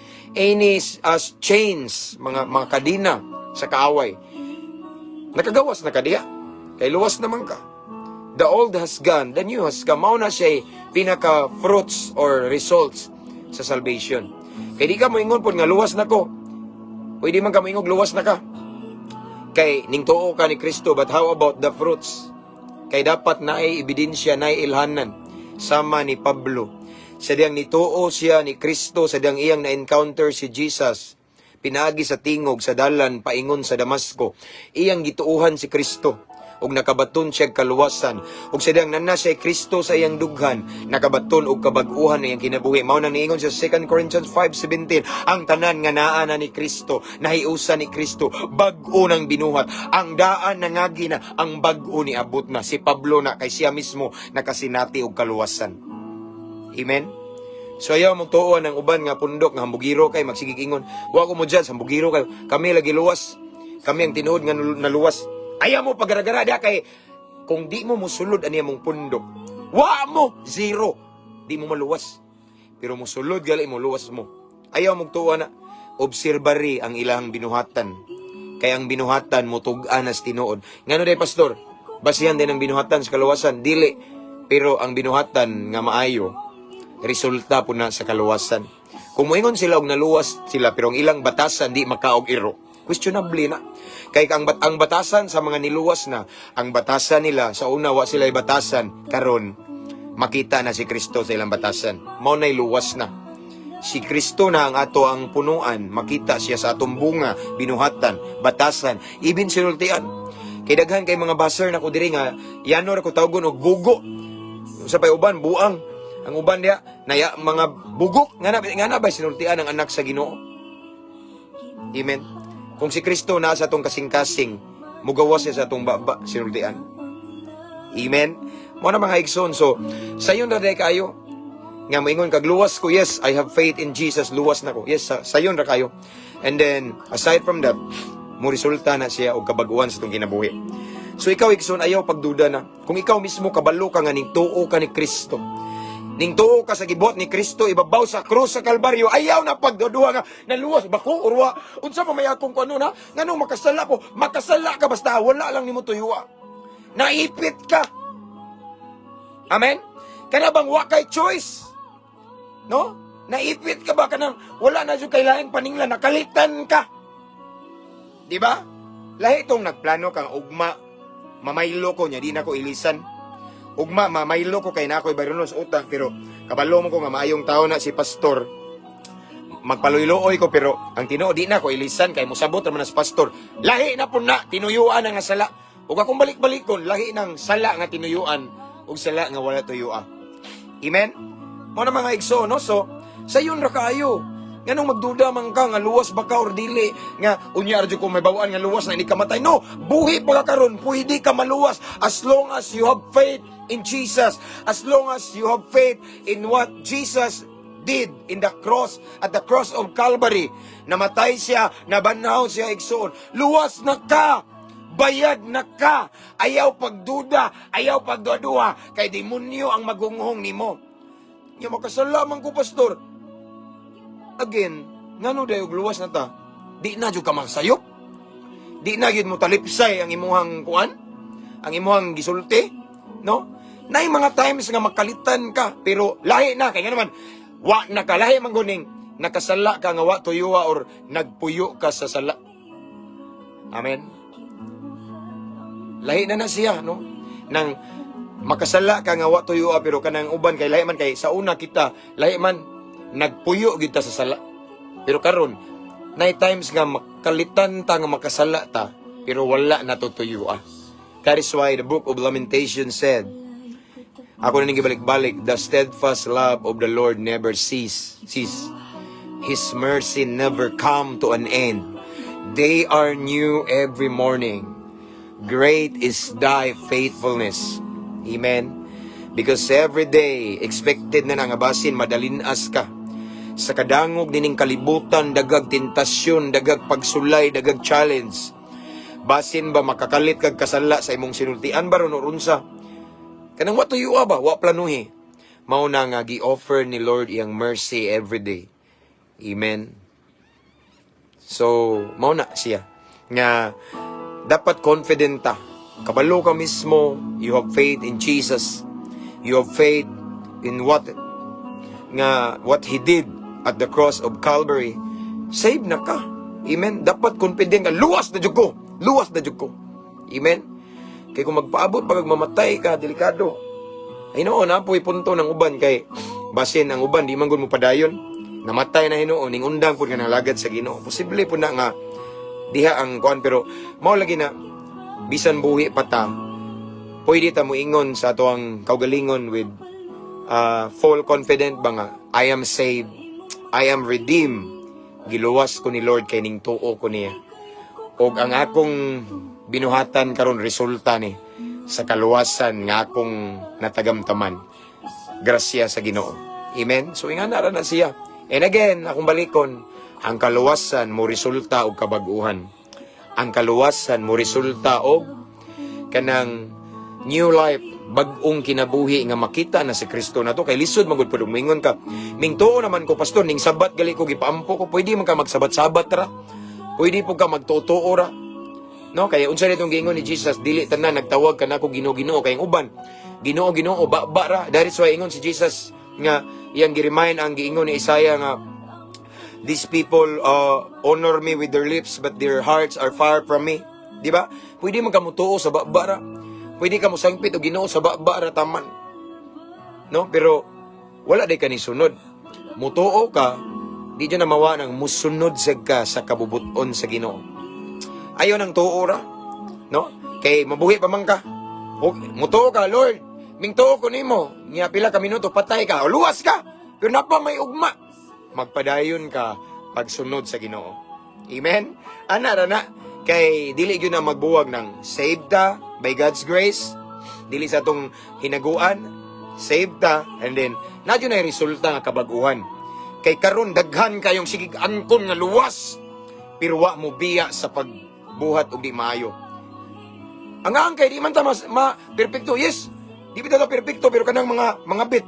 chains, mga kadena sa kaaway. Nakagawas na ka diha. Kay luwas naman ka. The old has gone, the new has come. Mao na siya pinaka fruits or results sa salvation. Kay di ka moingon pod nga luwas na ko. Pwede man ka moingog luwas na ka. Kay ning tuo ka ni Kristo, but how about the fruits? Kay dapat naay ebidensya, naay ilhanan. Sama ni Pablo. Sa diyang nituo siya ni Kristo, sa diyang iyang na-encounter si Jesus, pinaagi sa tingog sa dalan paingon sa Damasco, iyang gituuhan si Kristo ug nakabaton siya og kaluwasan. Ug sa diyang nana siya Kristo sa iyang dughan, nakabaton og kabag-uhan na iyang kinabuhi. Mao nang niingon sa 2 Corinthians 5:17, ang tanan nga naa na ni Kristo, nahiusa ni Kristo, bag-o nang binuhat. Ang daan nangagi na, ang bag-o ni abot na. Si Pablo na kay siya mismo nakasinati og kaluwasan. Amen. So ayaw mong tuon ang uban nga pundok nga hambugiro kay magsigig ingon. Wa ko mo judge, hambugiro kayo. Kami lagi luwas. Kami ang tinuod nga naluwas. Ayaw mo pagaragara diha kay kung di mo musulod ani mong pundok. Wa mo zero. Di mo maluwas. Pero musulod gali mo, luwas mo. Ayaw mong tuwa na obserbari ang ilang binuhatan. Kay ang binuhatan mo tug-an as tinuod. Ngano day, pastor? Basihan din ang binuhatan sa kaluwasan, dili. Pero ang binuhatan nga maayo, resulta po na sa kaluwasan. Kung moingon sila og naluwas sila pero ang ilang batasan di makaog iro, questionable na. Kay ang batasan sa mga niluwas na, ang batasan nila sa una wa sila batasan, karon makita na si Kristo sa ilang batasan. Mao na'y luwas na. Si Kristo na ang ato ang punuan, makita siya sa atong bunga, binuhatan, batasan, ibin sinultian. Kay daghan kay mga baser na ko diri nga yano ra ko tawgon og gugo. Sa pay uban buang. Ang uban diha naya mga bugok nga na ba sinultian ang anak sa Ginoo. Amen. Kung si Kristo naa sa atong kasing-kasing, mugawas siya sa atong baba, sinultian. Amen. Mo na, mga igsoon. So, sayon ra day kayo. Nga moingon kag luwas ko, yes, I have faith in Jesus, luwas na ko. Yes, sayon ra kayo. And then, aside from that, mo resulta na siya og kabaguan sa itong kinabuhi. So ikaw, igsoon, ayaw pagduda na. Kung ikaw mismo kabalo ka nga ning tuo ka ni Kristo, ning tuo ka sa gibuhat ni Kristo ibabaw sa krus sa Kalbaryo, ayaw na pagduduha nga naluwas ba ko or wa? Unsa pa may akong kuno na? Nganong makasala ko? Makasala ka basta wala lang nimo tuyua. Naipit ka. Amen? Kana bang wa kay choice? No? Naipit ka ba kanang wala na jud kay laing paninglan, nakalitan ka. Di ba? Lahi itong nagplano kang ugma, mamaylo ko nya di na ko ilisan. Ugma mamaylo ko kay na ako'y bayronon sa utang, pero kabalo mo ko nga maayong tao na si pastor. Magpaluyloy ko pero ang tinuod di na ko ilisan kay mosabot naman na si pastor. Lahi na po na tinuyuan ang nga sala. Ug akong balik-balikon, lahi ng sala nga tinuyuan ug sala nga wala tuyua. Amen? Mo na, mga igsoon, no? So, sayon ra kaayo. Nganong magduda man ka nga luwas ba ka or dili, nga unya ra jud ko may bawaan nga luwas na hindi ka matay? No, buhi pa ka karon, pwede ka maluwas as long as you have faith in Jesus, as long as you have faith in what Jesus did in the cross, at the cross of Calvary. Namatay siya, nabanhaw siya, igsoon. Luwas na ka. Bayad na ka. Ayaw pagduda, ayaw pagduduha kay demonyo ang magunghong nimo. Nya makasala man ko, pastor. Again, ngano dayo luwas na ta? Di na jud ka makasayop. Di na gyud mo talipsay ang imuhang kuan, ang imuhang gisulti, no? Nay mga times nga makalitan ka, pero lahi na kay nga naman wa na ka, lahi man guning nakasala ka nga wa tuyua or nagpuyo ka sa sala. Amen. Lahi na na siya, no? Nang makasala ka nga wa tuyua, pero kanang uban kay lahi man kay sa una kita, lahi man nagpuyo gyud ta sa sala. Pero karon, nay times nga makalitan ta nga makasala ta, pero wala natutuyua. That is why the Book of Lamentation said, ako na ning gibalik-balik, "The steadfast love of the Lord never cease. Cease. His mercy never come to an end. They are new every morning. Great is thy faithfulness." Amen. Because every day, expected na nga basin, madalinas ka. Sa kadangog nining kalibutan, dagag tentasyon, dagag pagsulay, dagag challenge. Basin ba makakalit kag kasala sa imong sinultian ba ron or unsa? Kanang wa tuyo ba, wa planuhi. Mao na nga gi-offer ni Lord iyang mercy every day. Amen. So, mao na siya nga dapat confident ta. Kabalo ka mismo, you have faith in Jesus. You have faith in what He did at the cross of Calvary. Save na ka. Amen. Dapat confident ka. Luwas na jud ko. Luwas na jud ko. Amen. Kay kung magpaabot pag mamatay ka, delikado. Ay noon, apoy punto ng uban kay basin ang uban di man gud mo padayon. Namatay na hinuon, ning undang pud nga nalagad sa Ginoo. Posible pud na nga diha ang kuan, pero mao lagi na bisan buhi pa ta, pwede ta moingon sa atoang kaugalingon with full confident ba nga I am saved, I am redeemed. Giluwas ko ni Lord kay ning tuo ko niya. Og ang akong binuhatan karon resulta ni sa kaluwasan nga akong natagamtaman. Grasya sa Ginoo. Amen? So, ingana ra na siya. And again, akong balikon, ang kaluwasan mo resulta og kabaguhan. Ang kaluwasan mo resulta og kanang new life, bag-ong kinabuhi nga makita na si Kristo na to. Kay lisod man gud pud mingon ka, "Mingtuo naman ko, pastor, ning Sabat gali ko gipaampo ko." Pwede man ka magsabat-sabat ra. Pwede po ka magtutuo ra. No, kaya unsa nitong giingon ni Jesus, "Dili tanan nagtawag kanako Ginoo, Ginoo," kay ang uban, "Ginoo, Ginoo," ba ba ra. That is why ingon si Jesus nga iyang gi-remind ang giingon ni Isaiah nga, "These people honor me with their lips, but their hearts are far from me." Di ba? Pwede man ka mutuo sa baba ra. Pwede ka mosangpit og Ginoo sa baba ra taman. No? Pero wala day ka ni sunod. Mutuo ka, di dyan na mawa ng musunod sad ka sa kabubuton sa Ginoo. Ayon ang tuo ra. No? Kay mabuhi pa man ka. O, mutuo ka, "Lord, mingtuo ko nimo." Nya pila ka minuto patay ka, o luwas ka. Pero napa may ugma. Magpadayon ka pagsunod sa Ginoo. Amen? Ana ra na kay dili gyud na magbuwag ng saved ta by God's grace. Dili sa atong hinaguan, saved ta and then na na resulta nga kabaguhan. Kay karon daghan kayong sigig angkon nga luwas pero wa mo biya sa pagbuhat og di maayo. Ang ang kay di man ta mas ma perpekto. Yes. Di bitaw ta perpekto, pero kanang mga bit.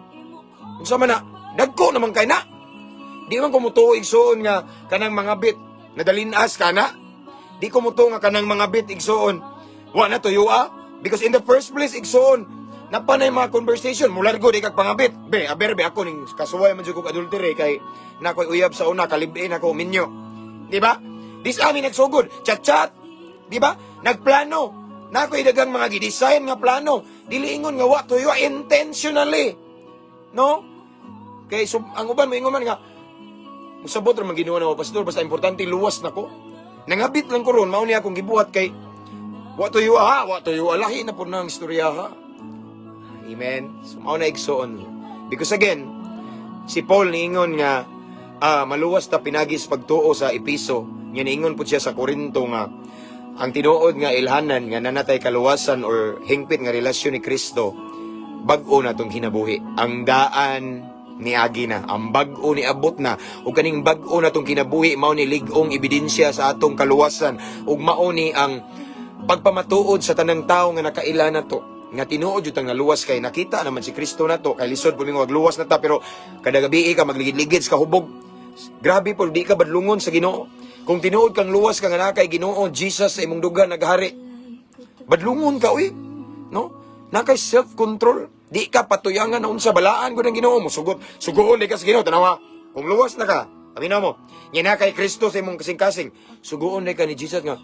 Unsa man na? Dagko naman kay na. Di man ko mutuo, igsuon, nga kanang mga bit nadalinas ka na. Di ko mutuo nga kanang mga bit, igsuon, wa na tuyo ah. Because in the first place, igsuon, napanay mga conversation, mulargo di kag pangabit. Be, aber be ako ning kasuway man jud kog adultery kay na ko'y uyab sa una, kalibin ako minyo. Di ba? Dis amin nagsugod, chat-chat. Di ba? Nagplano. Na ako'y dagang mga gi-design nga plano. Dili ingon nga wa tuyo intentionally. No? Kay so, ang uban moingon man nga, "Musabot ra man Ginoo na, pastor, basta importante luwas nako. Nangabit lang ko ron, mao ni akong gibuhat kay wa tuyo ha, wa tuyo lahi na pud nang istorya ha." Amen. So mao na, igsuon. Because again, si Paul niingon nga maluwas ta pinagis pagtuo sa Episo. Nya niingon pud siya sa Korinto nga ang tinuod nga ilhanan nga nanatay kaluwasan or hingpit nga relasyon ni Kristo, bag-o na tong kinabuhi. Ang daan niagi na, ang bag-o niabot na, ug kaning bag-o na tong kinabuhi mao ni lig-ong ebidensya sa atong kaluwasan ug mao ni ang pagpamatuod sa tanang tawo nga nakaila na to nga tinuod jud tang naluwas kay nakita naman si Kristo na to. Kay lisod po mingon luwas na ta, pero kada gabi ka magligid-ligid sa kahubog. Grabe po, di ka badlungon sa Ginoo. Kung tinuod kang luwas ka nga naa kay Ginoo Jesus sa imong duga naghari, badlungon ka uy, no? Na kay self-control. Di ka patuyangan na unsa balaan ko ng Ginoo mo sugot. Sugoon di ka sa Ginoo, tanawa. Kung luwas na ka, paminaw mo. Nya na kay Kristo sa imong kasing-kasing. Sugoon di ka ni Jesus nga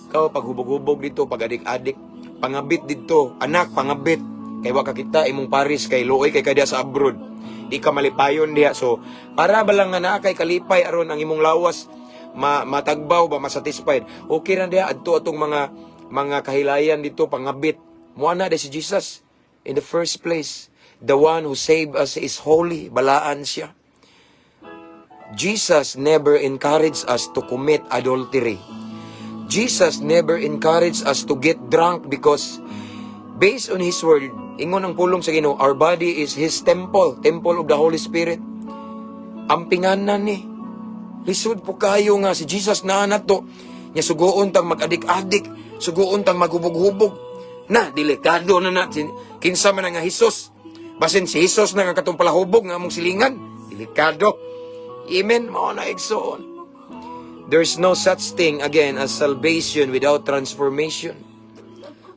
kaw paghubog-hubog dito, pag adik-adik, pangabit dito, anak, pangabit. Kay wa ka kita imong paris kay luoy kay kadya sa abroad. Di ka malipayon diha. So, para ba lang nga naa kay kalipay aron ang imong lawas ma matagbaw ba, masatisfied. Okay ra diha adto atong mga kahilayan dito, pangabit. Muana di si Jesus. In the first place, the one who saved us is holy, balaan siya. Jesus never encouraged us to commit adultery. Jesus never encouraged us to get drunk because based on His word, ingon ang pulong sa Ginoo, our body is His temple, temple of the Holy Spirit. Ampinganan ni. Lisod po kayo nga si Jesus naa nato. Nya sugoon tang mag-adik-adik, sugoon tang maghubog-hubog. Na, delikado na na. Kinsa man nga Jesus. Basin si Jesus na nga katong palahubog nga among silingan. Delikado. Amen. Mao na, igsoon. There's no such thing again as salvation without transformation.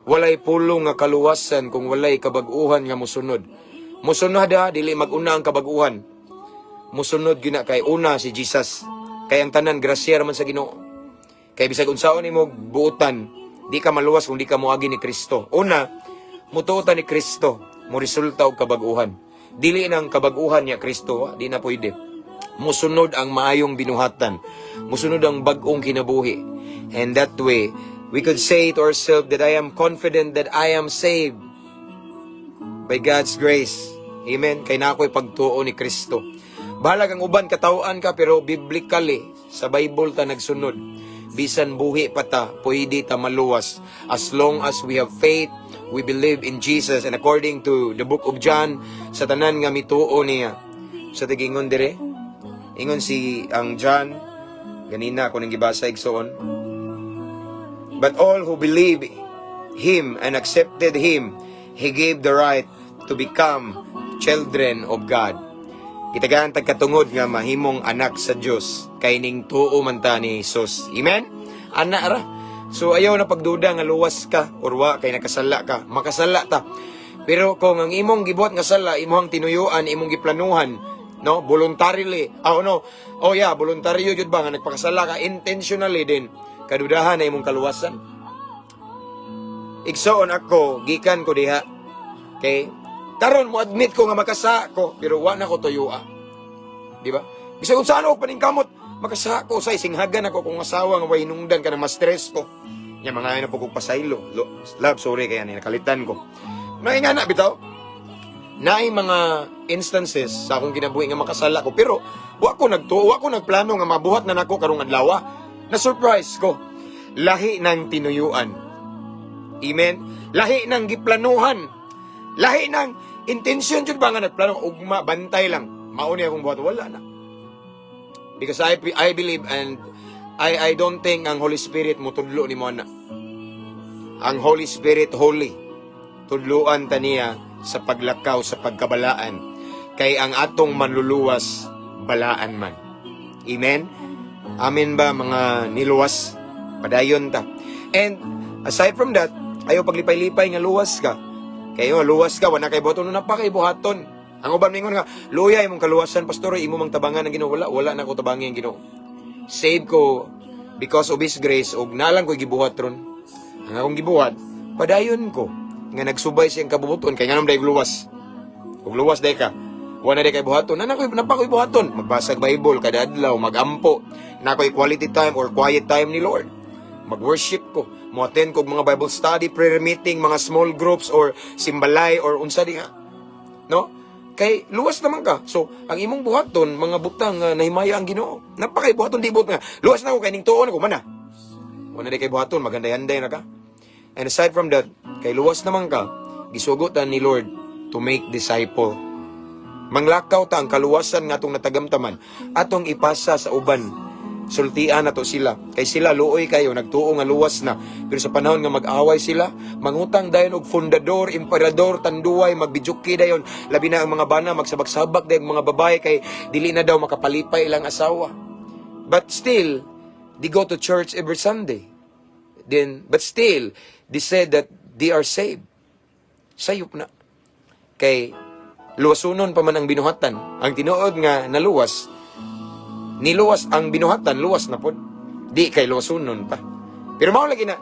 Walay pulong nga kaluwasan kung walay kabag-uhan nga musunod. Musunod ha, dili mag-una ang kabag-uhan. Musunod gyud na kay una si Jesus. Kay ang tanan grasya man sa Ginoo. Kay bisag unsaon nimo buotan, di ka maluwas kung di ka moagi ni Kristo. Una, mutuo ta ni Kristo, mo resulta og kabag-uhan. Dili nang kabag-uhan niya Kristo, ha? Di na pwede. Musunod ang maayong binuhatan. Musunod ang bag-ong kinabuhi. And that way, we could say to ourselves that I am confident that I am saved by God's grace. Amen. Kay na ako'y pagtuo ni Kristo. Bahalag ang uban katawhan ka, pero biblically sa Bible ta nagsunod. Bisan buhi pa ta, pwede ta maluwas. As long as we have faith, we believe in Jesus, and according to the book of John, sa tanan nga mituo niya, Sa tigingon dire, ingon si ang John, ganina ako nang gibasa, igsoon. "But all who believe Him and accepted Him, He gave the right to become children of God." Gitagaan tag katungod nga mahimong anak sa Dios kay ning tuo man ta ni Jesus. Amen? Ana ra. So ayaw na pagduda nga luwas ka or wa kay nakasala ka. Makasala ta. Pero kung ang imong gibuhat nga sala, imong tinuyuan, imong giplanuhan, no, voluntarily. Oh no. Oh yeah, voluntaryo jud ba nga nagpakasala ka intentionally din. Kadudahan na imong kaluwasan. Igsoon, ako, gikan ko diha. Okay? Karon mo admit ko nga makasa ko, pero wa na ko tuyua. Di ba? Bisag unsa ano paningkamot, makasa ko say singhagan ako kung asawa nga way hinungdan ka na ma-stress ko. Nya mga na po kog pasaylo. Love, sorry kaya ni nakalitan ko. Mga nga na bitaw. Naay mga instances sa akong kinabuhi nga makasala ko, pero wa ko nagtuo, wa ko nagplano nga mabuhat na nako karong adlaw. Na surprise ko. Lahi ng tinuyuan. Amen. Lahi ng giplanuhan. Lahi ng intention jud ba nga nagplano ugma bantay lang. Mao ni akong buhat, wala na. Because I believe and I don't think ang Holy Spirit mutudlo nimo ana. Ang Holy Spirit holy. Tudluan ta niya sa paglakaw sa pagkabalaan kay ang atong manluluwas balaan man. Amen. Amen ba, mga niluwas? Padayon ta. And aside from that, ayaw paglipay-lipay nga luwas ka. Kayo luwas ka, wala kay buhaton, na pa kay buhaton. Ang uban mingon nga, "Luya imong kaluwasan, pastor, imo mang tabangan ang Ginoo." Wala, wala na ko tabangi ang Ginoo. Save ko because of His grace ug nalang ko gibuhat ron. Ang akong gibuhat, padayon ko nga nagsubay siyang kabubuton kay nganom day luwas. Ug luwas day ka. Wala na day kay buhaton. Nana koy napa koy buhaton. Magbasag Bible kada adlaw, magampo. Na koy quality time or quiet time ni Lord. Mag-worship ko. Mo-attend ko og mga Bible study, prayer meeting, mga small groups or simbalay or unsa di nga. No? Kay luwas naman ka. So, ang imong buhaton, mga butang nga nahimaya ang Ginoo. Napakay buhaton di buot nga. Luwas na ko kay ning tuon ako mana. Wala na kay buhaton, maghanday-handay na ka. And aside from that, kay luwas naman ka, gisugotan ni Lord to make disciple. Manglakaw ta ang kaluwasan nga atong natagamtaman, atong ipasa sa uban. Sultian nato sila. Kay sila luoy kayo, nagtuo nga luwas na. Pero sa panahon nga mag-away sila, mangutang dayon og fundador, emperador, tanduay, magbijuki dayon. Labi na ang mga bana, magsabak-sabak dayon mga babae kay dili na daw makapalipay ilang asawa. But still, they go to church every Sunday. Then, but still, they said that they are saved. Sayop na. Kay luwasunon pa man ang binuhatan. Ang tinuod nga naluwas, niluwas ang binuhatan, luwas na pod. Di kay luwasunon pa. Pero mao lagi na,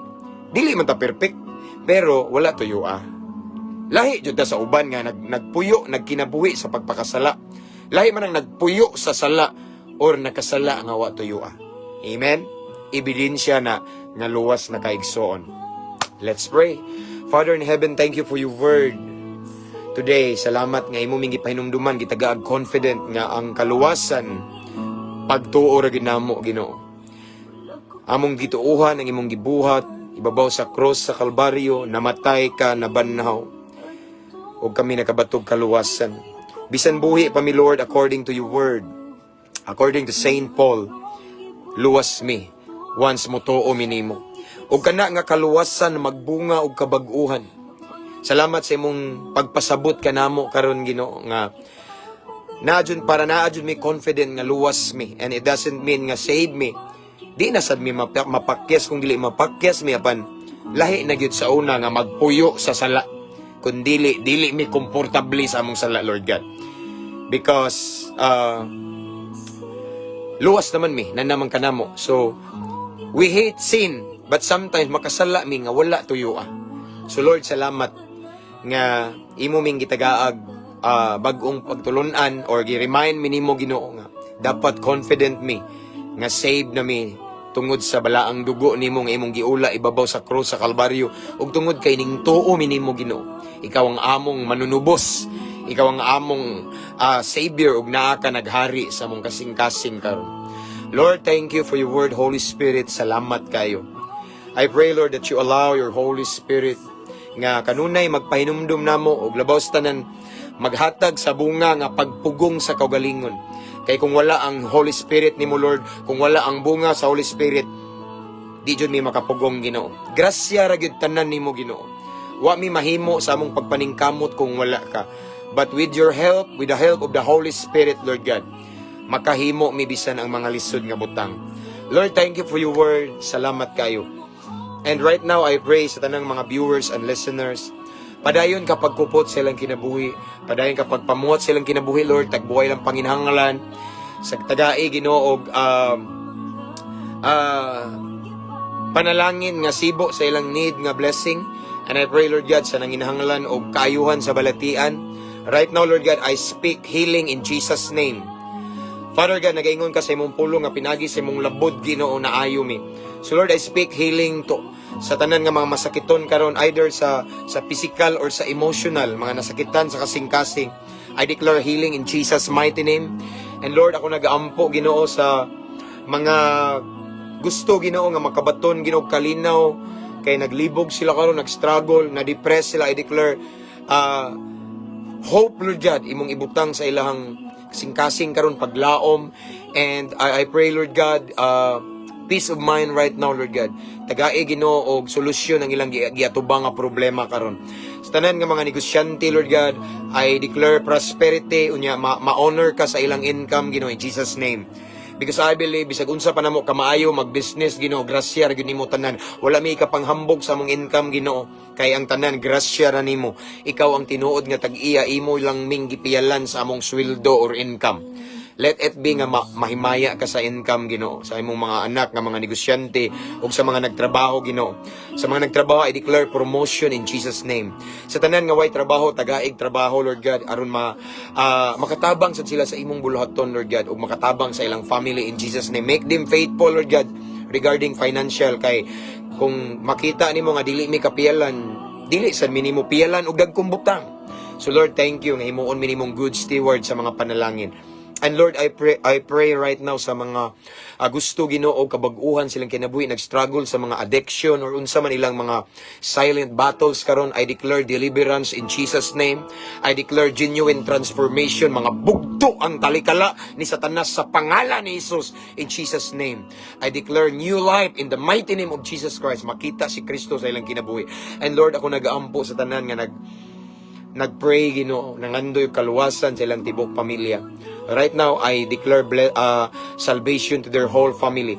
dili man ta perfect, pero wala tuyo ah. Lahi jud ta sa uban nga nagpuyo, nagkinabuhi sa pagpakasala. Lahi man ang nagpuyo sa sala or nakasala nga wa tuyo ah. Amen? Ebidensya na nga luwas na kaigsoon. Let's pray. Father in heaven, thank you for your word today. Salamat nga imo ming gipahinumduman, gitagaag confident nga ang kaluwasan pagtuo ra gid namo, Ginoo. Among gituohan ang imong gibuhat ibabaw sa cross sa Kalbaryo, namatay ka, nabanhaw. Ug kami nakabatog kaluwasan. Bisan buhi pa mi, Lord, according to your word. According to Saint Paul, luwas mi once motuo mi nimo. Ug kana nga kaluwasan magbunga og kabag-uhan. Salamat sa imong pagpasabot kanamo karon, Ginoo, nga naa jud para naa jud mi confident nga luwas mi, and it doesn't mean nga save me. Di na sad mi mapakyas kung dili mapakyas mi, apan lahi na gyud sa una nga magpuyo sa sala kun dili dili mi komportable sa among sala, Lord God, because luwas naman mi na naman kanamo. So we hate sin, but sometimes makasala mi nga wala tuyo ah. So Lord, salamat nga imo ming gitagaag bag-ong pagtulunan or gi-remind mi nimo, Ginoo, nga dapat confident mi nga save na mi tungod sa balaang dugo nimo nga imong giula ibabaw sa krus sa Kalbaryo ug tungod kay ning tuo mi nimo, Ginoo. Ikaw ang among manunubos, ikaw ang among savior ug naa ka naghari sa among kasing-kasing karon. Lord, thank you for your word. Holy Spirit, salamat kayo. I pray, Lord, that you allow your Holy Spirit nga kanunay magpahinumdum namo ug labaw sa tanan. Maghatag sa bunga nga pagpugong sa kaugalingon. Kay kung wala ang Holy Spirit nimo, Lord, kung wala ang bunga sa Holy Spirit, di jud mi makapugong, Ginoo. Grasya ra gyud tanan nimo, Ginoo. Wa mi mahimo sa among pagpaningkamot kung wala ka. But with your help, with the help of the Holy Spirit, Lord God, makahimo mi bisan ang mga lisod nga butang. Lord, thank you for your word. Salamat kayo. And right now, I pray sa tanang mga viewers and listeners, padayon ka pagkupot sa ilang kinabuhi, padayon ka pagpamuhat sa ilang kinabuhi, Lord, tagbuhay lang panginhanglan, sa tagai, Ginoo, og panalangin nga sibo sa ilang need nga blessing. And I pray, Lord God, sa nanginahanglan og kaayuhan sa balatian. Right now, Lord God, I speak healing in Jesus' name. Father God, nagaingon ka sa imong pulong nga pinagi sa imong labod, Ginoo, na ayo mi. So Lord, I speak healing to sa tanan nga mga masakiton karon, either sa physical or sa emotional, mga nasakitan sa kasing-kasing. I declare healing in Jesus' mighty name. And Lord, ako nagaampo, Ginoo, sa mga gusto, Ginoo, nga makabaton, Ginoo, kalinaw kay naglibog sila karon, nag-struggle, na-depress sila. I declare hope, Lord God, imong ibutang sa ilahang kasing-kasing karon, paglaom. And I pray, Lord God, peace of mind right now, Lord God. Tagai, Ginoo, og solusyon ang ilang giatubang nga problema karon. Sa tanan nga mga negosyante, Lord God, I declare prosperity unya ma-honor ka sa ilang income, Ginoo, in Jesus' name. Because I believe, bisag unsa pa namo kamaayo mag-business, Ginoo, grasya ra gyud nimo tanan. Wala mi kapanghambog sa among income, Ginoo. Kay ang tanan grasya ra nimo. Ikaw ang tinuod nga tag-iya, imo lang ming gipiyalan sa among sweldo or income. Let it be nga mahimaya ka sa income, Ginoo, sa imong mga anak nga mga negosyante ug sa mga nagtrabaho, Ginoo. Sa mga nagtrabaho, I declare promotion in Jesus' name. Sa tanan nga way trabaho, tagaig trabaho, Lord God, aron ma makatabang sad sila sa imong buluhaton, Lord God, ug makatabang sa ilang family in Jesus' name. Make them faithful, Lord God, regarding financial, kay kung makita nimo nga dili mi kapiyalan, dili sad mi nimo piyalan og dagkong butang. So Lord, thank you nga himuon mi nimong good steward sa mga panalangin. And Lord, I pray right now sa mga gusto, Ginoo, kabag-uhan silang kinabuhi, nag-struggle sa mga addiction or unsa man ilang mga silent battles karon. I declare deliverance in Jesus' name. I declare genuine transformation, mga bugto ang talikala ni Satanas sa pangalan ni Jesus in Jesus' name. I declare new life in the mighty name of Jesus Christ. Makita si Kristo sa ilang kinabuhi. And Lord, ako nagaampo sa tanan nga nagpray, Ginoo, nangandoy og kaluwasan sa ilang tibok pamilya. Right now, I declare salvation to their whole family.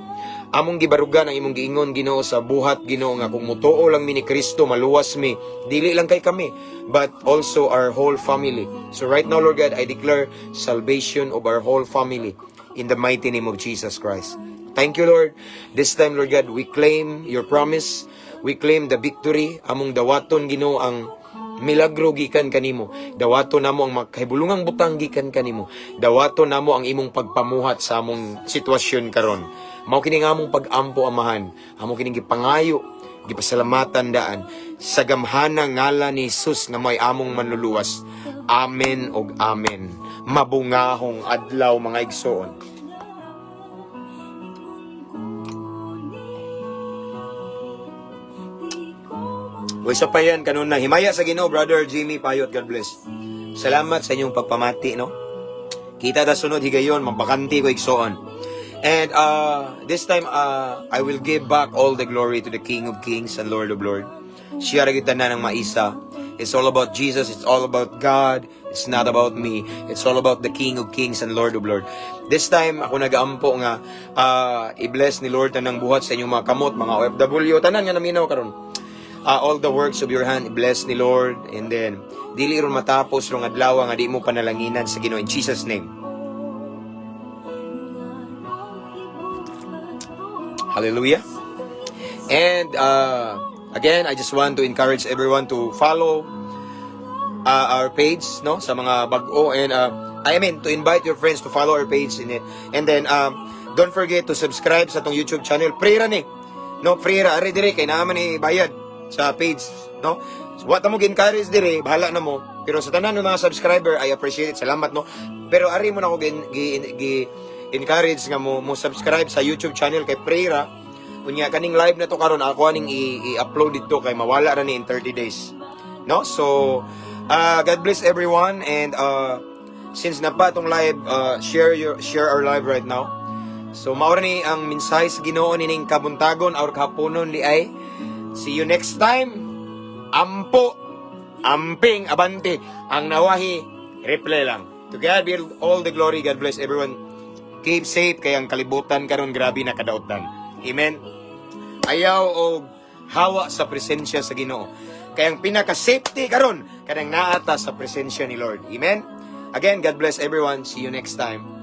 Among gibarugan ang imong giingon, Ginoo, sa buhat, Ginoo, nga kung mutuo lang mi ni Kristo, maluwas mi. Dili lang kay kami, but also our whole family. So right now, Lord God, I declare salvation of our whole family in the mighty name of Jesus Christ. Thank you, Lord. This time, Lord God, we claim your promise. We claim the victory. Among dawaton, Ginoo, ang milagro gikan kanimo. Dawato namo ang makahibulungang butang gikan kanimo. Dawato namo ang imong pagpamuhat sa among sitwasyon karon. Mao kini nga among pag-ampo, Amahan. Amo kining gipangayo, gipasalamatan daan sa gamhanang ngalan ni Jesus nga may among manluluwas. Amen og amen. Mabungahong adlaw, mga igsoon. Uy, sa pa yan, kanuna. Himaya sa Ginoo, Brother Jimmy Payot. God bless. Salamat sa inyong pagpamati, no? Kita ta sunod higayon, mabakanti ko, igsoon. And this time, I will give back all the glory to the King of Kings and Lord of Lords. Siya ra gyud tanan ang maisa. It's all about Jesus. It's all about God. It's not about me. It's all about the King of Kings and Lord of Lords. This time, ako nagaampo nga i-bless ni Lord tanang buhat sa inyong mga kamot, mga OFW, tanan nga naminaw karon. All the works of your hand, bless ni Lord. And then, dili ron matapos rong adlaw nga di mo panalanginan sa Ginoo in Jesus' name. Hallelujah. And again, I just want to encourage everyone to follow our page, no, sa mga bag-o and I mean to invite your friends to follow our page in it. And then don't forget to subscribe sa atong YouTube channel. Free ra ni. No, free ra ari dire kay naa man ni bayad sa page, no? So, wa ta mo encourage dire, bahala na mo. Pero sa tanan ng mga subscriber, I appreciate it. Salamat, no. Pero ari mo na ako gi encourage nga mo subscribe sa YouTube channel kay free ra. Unya kaning live na to karon, ako aning i-upload dito kay mawala ra ni in 30 days. No? So God bless everyone and since naa pa atong live, share our live right now. So mao ni ang mensahe sa Ginoo nining kabuntagon or kahaponon diay. See you next time. Ampo, amping, abante ang nawahi, reply lang. To God be all the glory. God bless everyone. Keep safe kay ang kalibutan karon grabe na kadautan. Amen. Ayaw og hawa sa presensya sa Ginoo. Kay ang pinaka-safety karon kanang naa ta sa presensya ni Lord. Amen. Again, God bless everyone. See you next time.